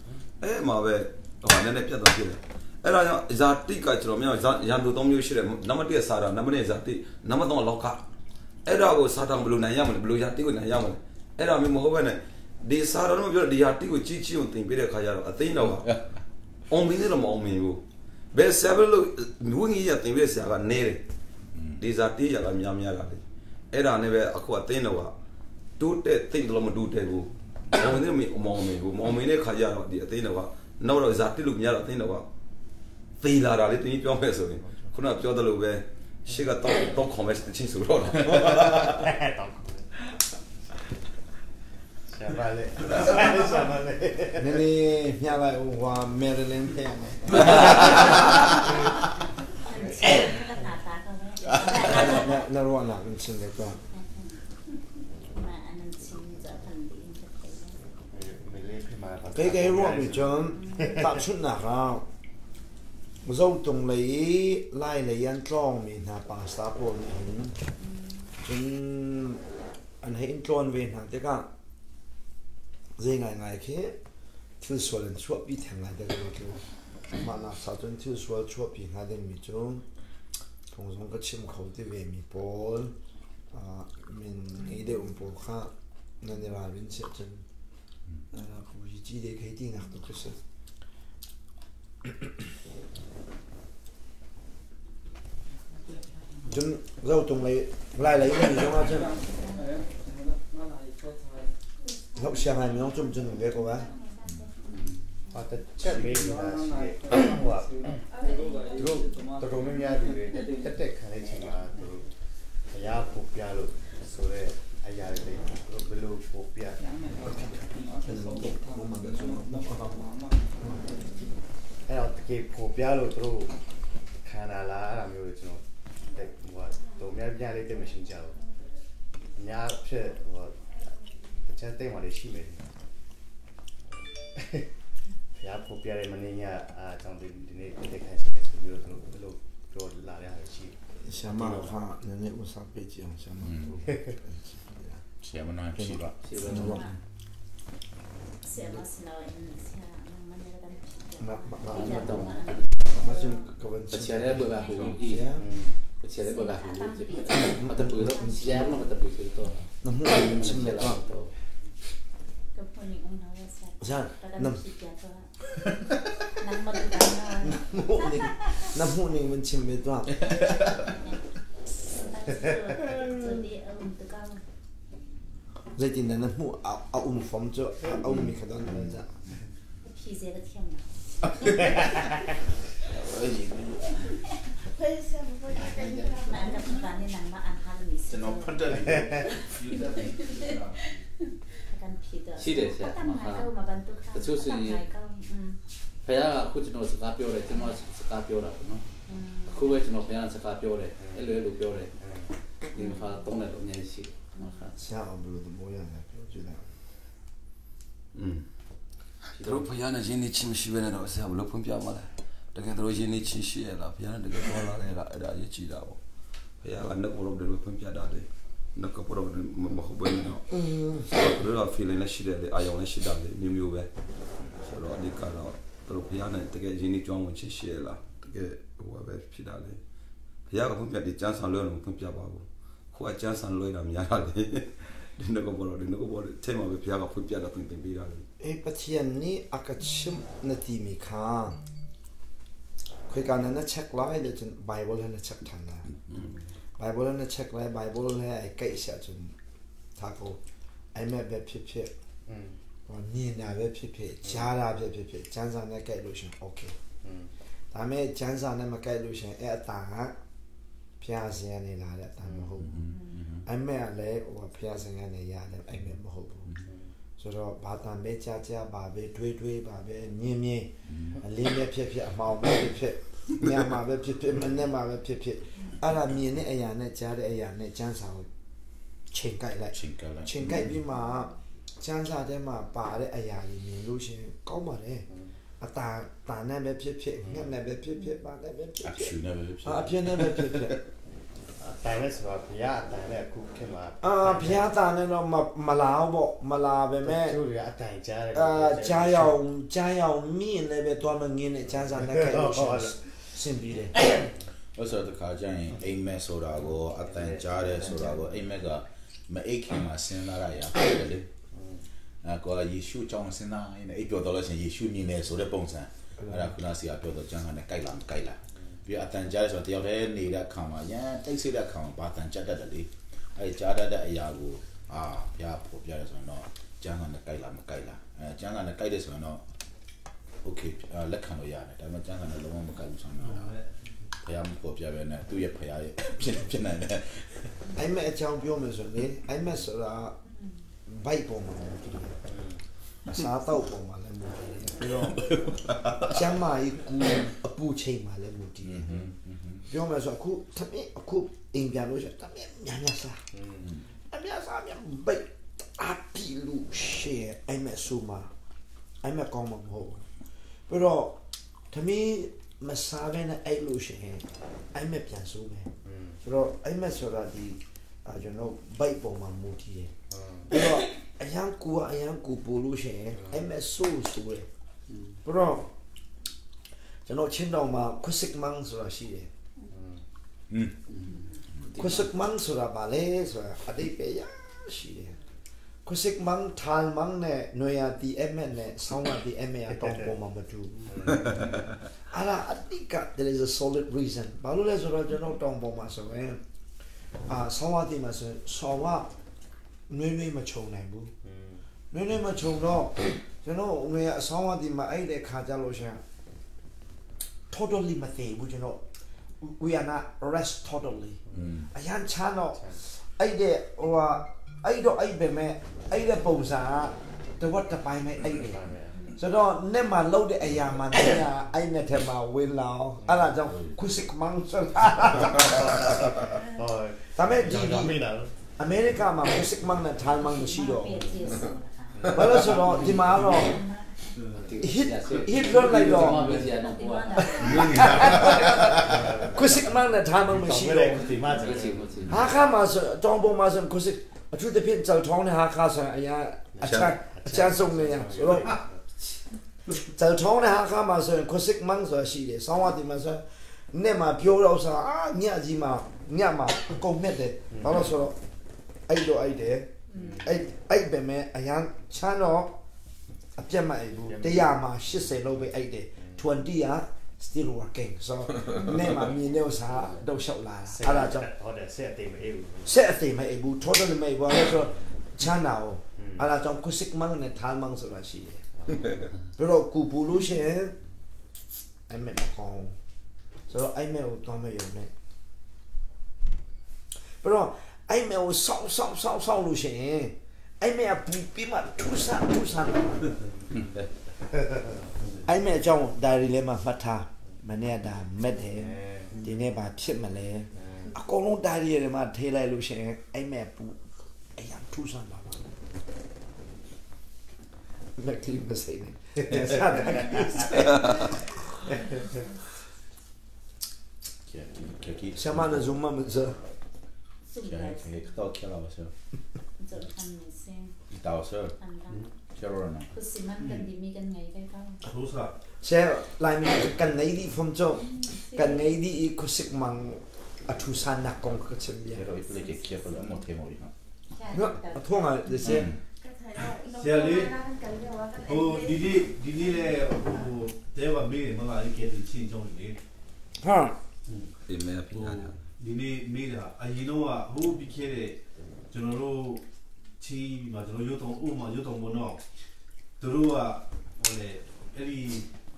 အဲ့မှာပဲဟိုနည်းနည်းပြတ်သွားဖြစ်တယ်အဲ့ဒါကြောင့်ဇာတိကကျွန်တော်မြောက်ရန်သူ၃မျိုးရှိတယ်နံပါတ်1စာတာနံပါတ်2ဇာတိနံပါတ်3လောကအဲ့ဒါကိုစာတန်ဘယ်လိုနိုင်ရမလဲဘယ်လိုဇာတိကိုနိုင်ရမလဲအဲ့ဒါမျိုးမဟုတ်ဘဲနဲ့ဒီစာတော်တို့ပြောဒီဟာတိကိုကြီးကြီးကိုတင်ပေးတဲ့ခါကျတော့အသိတော်ကအောင်မင်းလည်းမအောင်မင်းဘူးဘယ်ဆရာဘလို့ဝိညာဉ်ရတင်ပေးဆရာကနေတယ် ဒီဇာတိရကများများတာလေအဲ့ဒါနဲ့ပဲအခုအသိတော့ကတိုးတက်သိတယ်လို့မတိုးတက်ဘူးမောင်မင်းမောင်မင်းဘူးမောင်မင်းတဲ့ခါကျတော့ဒီအသိတော့ကနောက်တော့ဇာတိလို့များတော့အသိတော့ကသေလာတာလေတင်းပြောမယ်ဆိုရင်ခုနပြောတယ်လို့ပဲရှေ့ကတော့တော့ခေါ်မယ်ချင်းဆိုတော့ တောင်းဆရာပါလေဆရာပါလေ နည်းနည်းမျှလိုက်ဟိုဟာမယ်လင်ဖဲမယ် 那罗那跟亲的个 မေလေးဖြစ်မှာ ကဲကဲရောမချွန်တာချွနာကဇောတုံလေလိုက်လေယန်ตองมีนาปาสตาปอนี่จนอันให้อินตรอนเวนะแต่ก็เรื่องไงๆคือที่ส่วนชั่วปีแทง来的个就มานาสาจนที่ส่วนชั่วปีงานเดมีจงทงสงก็ชิมเขาที่เวมีปอลอ่ามินไอเดอุปค่านั่นเวลาวินเชจน ပူကြီးတဲ့ခေတိနာတော့ကစကျွန်တော်တုံလေးလိုက်လိုက်နေကျွန်တော်ကျွန်လောက်ရှာနိုင်မြောင်းကျွန်ကျွန်လေကောပါ ဟာတစ်ချက်မေးနေတာရှိတယ်ဟိုကသူတို့တော်တော်များများဒီတွေတက်တက်ခံတဲ့ချိန်မှာသူတို့အရာပို့ပြလို့ဆိုတော့အရာတွေသူတို့ဘယ်လိုပို့ပြ ဘုမန်က အဲ့တော့တကယ်ပို့ပြလို့သူတို့ခံလာလားအဲ့လိုမျိုးတွေကျွန်တော်တက်ဟိုကတော့များများလေးတက်မရှင်းကြဘူးအများဖြစ်ဟိုတချမ်းတိတ်မှလေးရှိမယ်ဖျားပို့ပြတဲ့မင်းညအားကြောင့်ဒီနေ့တက်ခံရှိတယ်ဆိုပြီးတော့သူတို့ဘယ်လိုပြောလာတဲ့ဟာရှိ ရှာမခါနည်းနည်းဥစားပေးကြအောင်ရှာမ ဆရာမနာဖြေပါ မမမတော့မစင်ကဝန် ပချာရဲဘဘာဟူဤပချာရဲဘဘာဟူမတပူတော့ဆရာမတပူဆိုတော့ နမှုချင်တော့ဇာနမ်မှုနေနမှုနေမချင်မေတော့ဇက်တင်နမှုအအုံဖမ်ချအုံမိခဒန်ဇာ ကျွန်တော်ဖတ်တယ် ရှိတယ်ဆရာမဟာတချို့ဆိုရင်ဖခင်ကအခုကျွန်တော်စကားပြောတယ်ကျွန်တော်စကားပြောတာပေါ့နော်အခုပဲကျွန်တော်ဖခင်စကားပြောတယ်အဲ့လိုလိုပြောတယ်ဒီမှာတုံးတယ်လို့အများကြီးရှိတယ်မဟာ ဆရာဘလို့မောရလဲပြောကြည့်လိုက် อืมသူတို့ဖယားနဲ့ရင်းနှီးချင်းမရှိဘဲနဲ့တော့ဆရာဘလို့ဖွင့်ပြမှာလဲတကယ်သူတို့ရင်းနှီးချင်းရှိရလားဖယားနဲ့တကယ်ပေါ်လာတယ်လားအဲ့ဒါအရေးကြီးတာပေါ့ဖယားကနှုတ်ပေါ်တော့ဘယ်လိုဖွင့်ပြတာလဲနှုတ်ကပေါ်တော့မဟုတ်ဘူးနော်သူတို့က feeling နဲ့ရှိတယ်လေအာယုံနဲ့ရှိတာလေမျိုးမျိုးပဲဆိုတော့အဓိကတော့သူတို့ဖယားနဲ့တကယ်ရင်းနှီးကြွမ်းဝင်ချင်းရှိရလားတကယ်ဟိုပဲဖြစ်တာလေဖယားကဖွင့်ပြတယ်ကျန်းစာလွဲလို့ဖွင့်ပြပါဘူးခုကကျန်းစာလွဲတာများတာလေဒီနှုတ်ကပေါ်တော့ဒီနှုတ်ကပေါ်တဲ့မှာပဲဖယားကဖွင့်ပြတာသင်ပေးတာလေ အေးပချင်နီအကချင်နတီမီခါခွေကန်နချက်လိုက်တဲ့ဘိုင်ဘလနဲ့ချက်ထန်လာဘိုင်ဘလနဲ့ချက်လိုက်ဘိုင်ဘလနဲ့အကိစ္စချင်သာကိုအိမ်မက်ပဲဖြစ်ဖြစ် อืม ဟိုမြင်တာပဲဖြစ်ဖြစ်ကြားတာပဲဖြစ်ဖြစ်ကျန်းစာနဲ့ကြိုက်လို့ရှင်โอเค อืม ဒါမဲ့ကျန်းစာနဲ့မကြိုက်လို့ရှင်အဲ့အတန်ကဖျားစင်နေလာတဲ့အတန်မဟုတ်ဘူးအိမ်မက်ကလည်းဟိုဖျားစင်ကနေရတယ်အိမ်မက်မဟုတ်ဘူးဆိုတော့ဘာတန်ပဲကြားကြားပါပဲတွေးတွေးပါပဲမြင်မြင်အလင်းပဲဖြစ်ဖြစ်အမှောင်ပဲဖြစ်ဖြစ်ညမှာပဲဖြစ်ဖြစ်မနေ့မှာပဲဖြစ်ဖြစ်အဲ့ဒါမြင်တဲ့အရာနဲ့ကြားတဲ့အရာနဲ့ကျန်းစာကိုချိန်ကြိုက်လိုက် ချင်းကလာ ချိန်ကြိုက်ပြီးမှကျန်းစာထဲမှာပါတဲ့အရာတွေမြင်လို့ရှိရင်ကောင်းပါတယ်အတာတာနဲ့ပဲဖြစ်ဖြစ်ငှက်နဲ့ပဲဖြစ်ဖြစ်ပါနဲ့ပဲဖြစ် အ ဖြစ် ဖြူနဲ့ပဲဖြစ် အဖြစ်နဲ့ပဲဖြစ်ဖြစ် အတန်နဲ့ဆိုတာဘုရားအတန်နဲ့အခုခင်မှာ အာဘုရားတာနဲ့တော့မမလာဘူးပေါ့မလာပဲမဲ့ ကျိုးတွေကအတန်ကြားတယ် အာကြားရောင်ကြားရောင်မြင့်လည်းပဲသွားမငင်းနဲ့ကျန်းစာနဲ့ကြိုက်လို့ရှိရင်စင်ပြီးတယ် ဥစ္စာတခါကျရင်အိမ်မက်ဆိုတာကိုအတန်ကြားတယ်ဆိုတာကိုအိမ်မက်ကမအိတ်ခင်မှာစဉ်းစားရရတယ်လေအဲကိုယေရှုကြောင့်စဉ်းစားရင်အိပ်ပျော်တော့လို့ရှင်ယေရှုမြင်တယ်ဆိုတဲ့ပုံစံအဲ့ဒါခုနဆရာပြောတော့ကျမ်းစာနဲ့ကြိုက်လားမကြိုက်လားပြ ပြီးအတန်ကြားဆိုတော့တယောက်တည်းနေတဲ့အခါမှာရန်တိတ်ဆိတ်တဲ့အခါမှာဘာတန်ကြားတတ်တယ်လေအဲ့ကြားတတ်တဲ့အရာကိုအာဘုရားပေါ်ပြတယ်ဆိုတော့ကျမ်းစာနဲ့ကြိုက်လားမကြိုက်လားအဲကျမ်းစာနဲ့ကြိုက်တယ်ဆိုရင်တော့ okay လက်ခံလို့ရတယ်ဒါပေမဲ့ကျမ်းစာနဲ့လုံးဝမကြိုက်ဘူးဆိုတော့ဘုရားမပေါ်ပြပဲနဲ့သူ့ရဲ့ဘုရားရဲ့ဖြစ်ဖြစ်နိုင်တယ် အိမ်မက်အကြောင်းပြောမယ်ဆိုရင်လေအိမ်မက်ဆိုတာဘိုက်ပေါ်မှာမူတည်တယ်အစားတော့ပေါ်မှာလည်းမူတည်တယ်ပြီးတော့ကျမ်းမာရေးကူအပူချိန်မှာလည်းမူတည်တယ်ပြောမယ်ဆိုအခုသမင်းအခုအိမ်ပြန်လို့ရှိရင်သမင်းများများစားအများစားများဘိုက်အပီလူရှေအိမ်မက်ဆူမှာအိမ်မက်ကောင်းမှာမဟုတ်ဘူးပြီးတော့သမင်းမစားဘဲနဲ့အိတ်လို့ရှိရင်အိမ်မက်ပြန်ဆိုးမယ်ဆိုတော့အိမ်မက်ဆိုတာဒီအာကျွန်တော်ဘိုက်ပေါ်မှာမူတည်တယ်ပြီးတော့အရန်ကူအရန်ကူပို့လို့ရှိရင်အိမ်မက်ဆိုးဆိုးတယ်ပြီးတော့ကျွန်တော်ချင်းတောင်မှာခွစစ်မန်းဆိုတာရှိတယ်ခွစစ်မန်းဆိုတာဘာလဲဆိုတာအတိတ်ပဲရရှိတယ်ခွစစ်မန်းထာလ်မန်းနဲ့နွေရာတီအမက်နဲ့ဆောင်းရာတီအမက်အတောင်ပေါ်မှာမတူဘူးအဲ့ဒါအတိက there is a solid reason ဘာလို့လဲဆိုတော့ကျွန်တော်တောင်ပေါ်မှာဆိုရင်အာဆောင်းရာတီမှာဆိုရင်ဆောင်းကနွေးနွေးမခြုံနိုင်ဘူးနွေးနွေးမခြုံတော့ကျွန်တော်နွေအဆောင်းရာတီမှာအဲ့တဲ့ခါကြလို့ရှိရင် totally မသေးဘူးကျွန်တော် we are not rest totally အရန်ချမ်းတော့အဲ့တဲ့ဟိုဟာအဲ့တော့အဲ့ပဲမဲ့အဲ့တဲ့ပုံစံကတဝက်တစ်ပိုင်းပဲအဲ့တယ်ဆိုတော့နဲ့မှာလှုပ်တဲ့အရာမှနဲ့အဲ့နဲ့ထဲမှာဝင်လာအောင်အဲ့ဒါကြောင့်ခုစစ်မန်းဆိုတာ ဟုတ် ဒါမဲ့ဒီ မိလာ အမေရိကမှာခုစစ်မန်းနဲ့ထိုင်းမန်းမရှိတော့ဘာလို့ဆိုတော့ဒီမှာတော့ hit hit လွတ်လိုက်တော့ ဆရာတော့ပွား ခုစစ်မန်းနဲ့ထိုင်းမန်းမရှိတော့ ဒီမှာ ကိုချီကိုချီ ဟာခါမှာဆိုတောင်ပေါ်မှာဆိုခုစစ်အထူးသဖြင့်ကြောက်ထောင်းတဲ့ဟာခါဆိုအရာအချမ်းအချမ်းဆုံးနေရဆိုတော့ကြောက်ထောင်းတဲ့ဟာခါမှာဆိုရင်ခုစစ်မန်းဆိုတာရှိတယ်ဆောင်းဝတီမှာဆိုနဲ့မှာပြောတော့ဆိုအာညကြီးမှာညမှာအကုန်မြက်တယ်ဘာလို့ဆိုတော့အဲ့တော့အဲ့တယ်အဲ့အဲ့ပဲမဲ့အရန်ချမ်းတော့အပြတ်မအိပ်ဘူးတရားမှာ80လောက်ပဲအိပ်တယ်20က still working so နဲ့မှာမြင်တဲ့ဥစားတော့ရှောက်လာတာအဲ့ဒါကြောင့် ဟုတ်တယ်ဆက်အသေးမအေးဘူး ဆက်အသေးမအိပ်ဘူး total မအိပ်ဘူးအဲ့ဒါဆိုချမ်းသာအောင်အဲ့ဒါကြောင့်ခုစစ်မန်းနဲ့ထားမန်းဆိုတာရှိတယ်ပြီးတော့ကူပူလို့ရှိရင်အိမ်မက်မကောင်းဆိုတော့အိမ်မက်ကိုတွားမရုံနဲ့ပြီးတော့အိမ်မက်ကိုဆောင်းဆောင်းဆောင်းဆောင်းလို့ရှိရင်အိမ်မက်ကပူပြီးမှထူဆန်းထူဆန်းအိမ်မက်အကြောင်းဒါရီလေးမှာမှတ်ထားမနေ့ကဒါမက်တယ်ဒီနေ့ဘာဖြစ်မလဲအကုန်လုံးဒါရီတွေမှာထေးလိုက်လို့ရှိရင်အိမ်မက်ပူအရင်ထူဆန်းပါပါလက်ကလေးမစိနေဆက်တာ ကဲကဲ ဆမနဇုံမမဇ ကဲကဲတော့ခဲလာပါဆောတောက်ဆောကျရောနော် ထိုးစား ဆဲလိုက်မကန်နေဒီဖုန်ချုံကန်နေဒီခုစစ်မန်အထူဆန်းနကောင်ကချင်ပြ ကျရောဒီပလေကဲပလမောထေမော်ဟာ နော်အထုံးကဒီစဲ ဆရာလေးဟိုဒီနေ့ဒီနေ့လေဟိုတဲကမေးတယ်မလားအဲ့ကဲဒီချင်းချုံနေ ဟာ ဒီမဲပြ ဟို တာ ဒီနေ့မေးတာအရင်တော့ဟိုပြီးခဲ့တဲ့ကျွန်တော်တို့ချင်းမှာကျွန်တော်ရုပ်တော်ဥမာရုပ်တော်ဘတော့သူတို့ကဟိုလေအဲ့ဒီ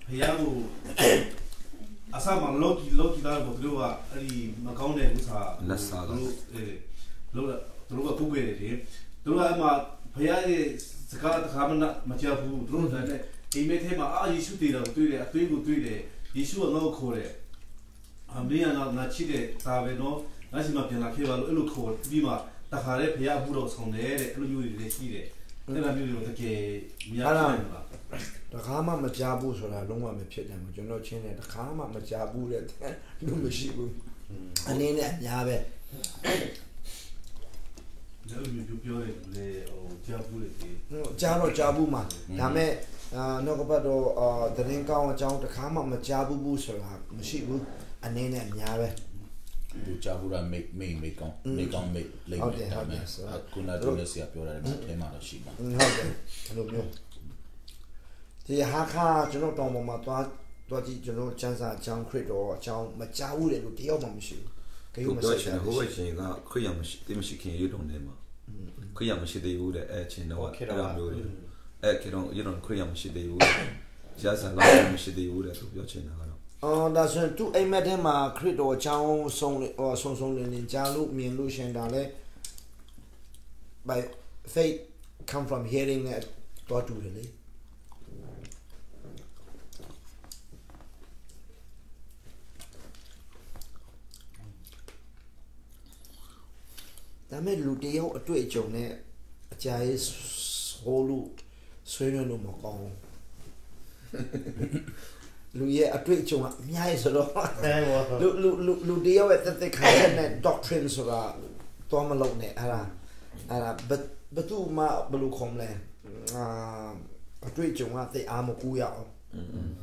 ဖျားကိုအဆမလော်ကီလော်ကီလာကိုသူတို့ကအဲ့ဒီမကောင်းတဲ့ဥစ္စာသူတို့အဲလို့သူတို့ကပုတ်ခဲ့တယ်သူတို့ကအမှဖျားရဲ့စကားတခါမှမကြောက်ဘူးသူတို့ကလည်းအိမ်မက်ထဲမှာအာယေရှုတည်တယ်တွေ့တယ်အသွေးကိုတွေ့တယ်ယေရှုကငါ့ကိုခေါ်တယ် အမေကငါချစ်တဲ့ဒါပဲနော်ငါရှိမှပြန်လာခဲ့ပါလို့အဲ့လိုခေါ်ပြီးမှတခါလေဖះမှုတော့ဆောင်တယ်တဲ့အဲ့လိုမျိုးတွေလည်းရှိတယ်အဲ့လိုမျိုးတွေတကယ်များတယ်ပါ တခါမှမကြားဘူးဆိုတာလုံးဝမဖြစ်တယ်ကျွန်တော်ချင်းတယ်တခါမှမကြားဘူးတဲ့လူမရှိဘူးအနေနဲ့အများပဲ အဲ့လိုမျိုးပြောတယ်လေဟိုကြားဘူးလေဒီ ကြားတော့ကြားဘူးမှာဒါမဲ့အာနောက်ကပတ်တော့အာတရင်ကောင်းအကြောင်းတခါမှမကြားဘူးဘူးဆိုတာမရှိဘူးအနေနဲ့အများပဲ သူကြားဘူးလားမိတ်မိတ်မိတ်ကောင်းမိတ်ကောင်းမိတ်လိမ့်မယ်ဒါမဲ့ခုနကလည်းဆရာပြောတာလည်းအဲမှာတော့ရှိမှာ ဟုတ်တယ်အဲ့လိုမျိုးဒီဟာခါကျွန်တော်တောင်ပေါ်မှာသွား တော့ကြည့်ကျွန်တော်ကျမ်းစာအကြောင်းခရစ်တော်အကြောင်းမကြားဘူးတဲ့လူတယောက်မှမရှိဘူး။ဂရု သူ မစိုက်တာ ပြောချင်တယ်ဟိုဘက်ချင်းကခရစ်ယာန်မရှိတိမရှိခင်ရွတုံထဲမှာခရစ်ယာန်မရှိသေးဘူးတဲ့အဲ့ချင်းတော့အဲ့လိုမျိုးတွေအဲ့ခေတော့ရွတုံခရစ်ယာန်မရှိသေးဘူးကျာစာလောက်မရှိသေးဘူးတဲ့သူပြောချင်တာကတော့ အော်ဒါဆိုရင်သူ့အိမ်မက်ထဲမှာခရစ်တော်အကြောင်းဆုံးလေဟောဆုံးဆုံးလင်းလင်းကြားလို့မြင်လို့ရှင်ဒါလဲ by faith come from hearing နဲ့တော့တူတယ်လေဒါမဲ့လူတယောက်အတွေ့အကြုံနဲ့အကြာကြီးဟိုးလို့ဆွေးနွေးလို့မကောင်းဘူးလူရဲ့အတွေ့အကြုံကအများကြီးဆိုတော့ အဲဘော လူလူလူလူတယောက်ရဲ့တက်တက်ခိုင်ချက်နဲ့ doctrine ဆိုတာတော့မလုပ်နဲ့အဲ့ဒါအဲ့ဒါဘဘသူမှဘယ်လိုခေါ်မလဲအာအတွေ့အကြုံကသိအားမကူရအောင် อืม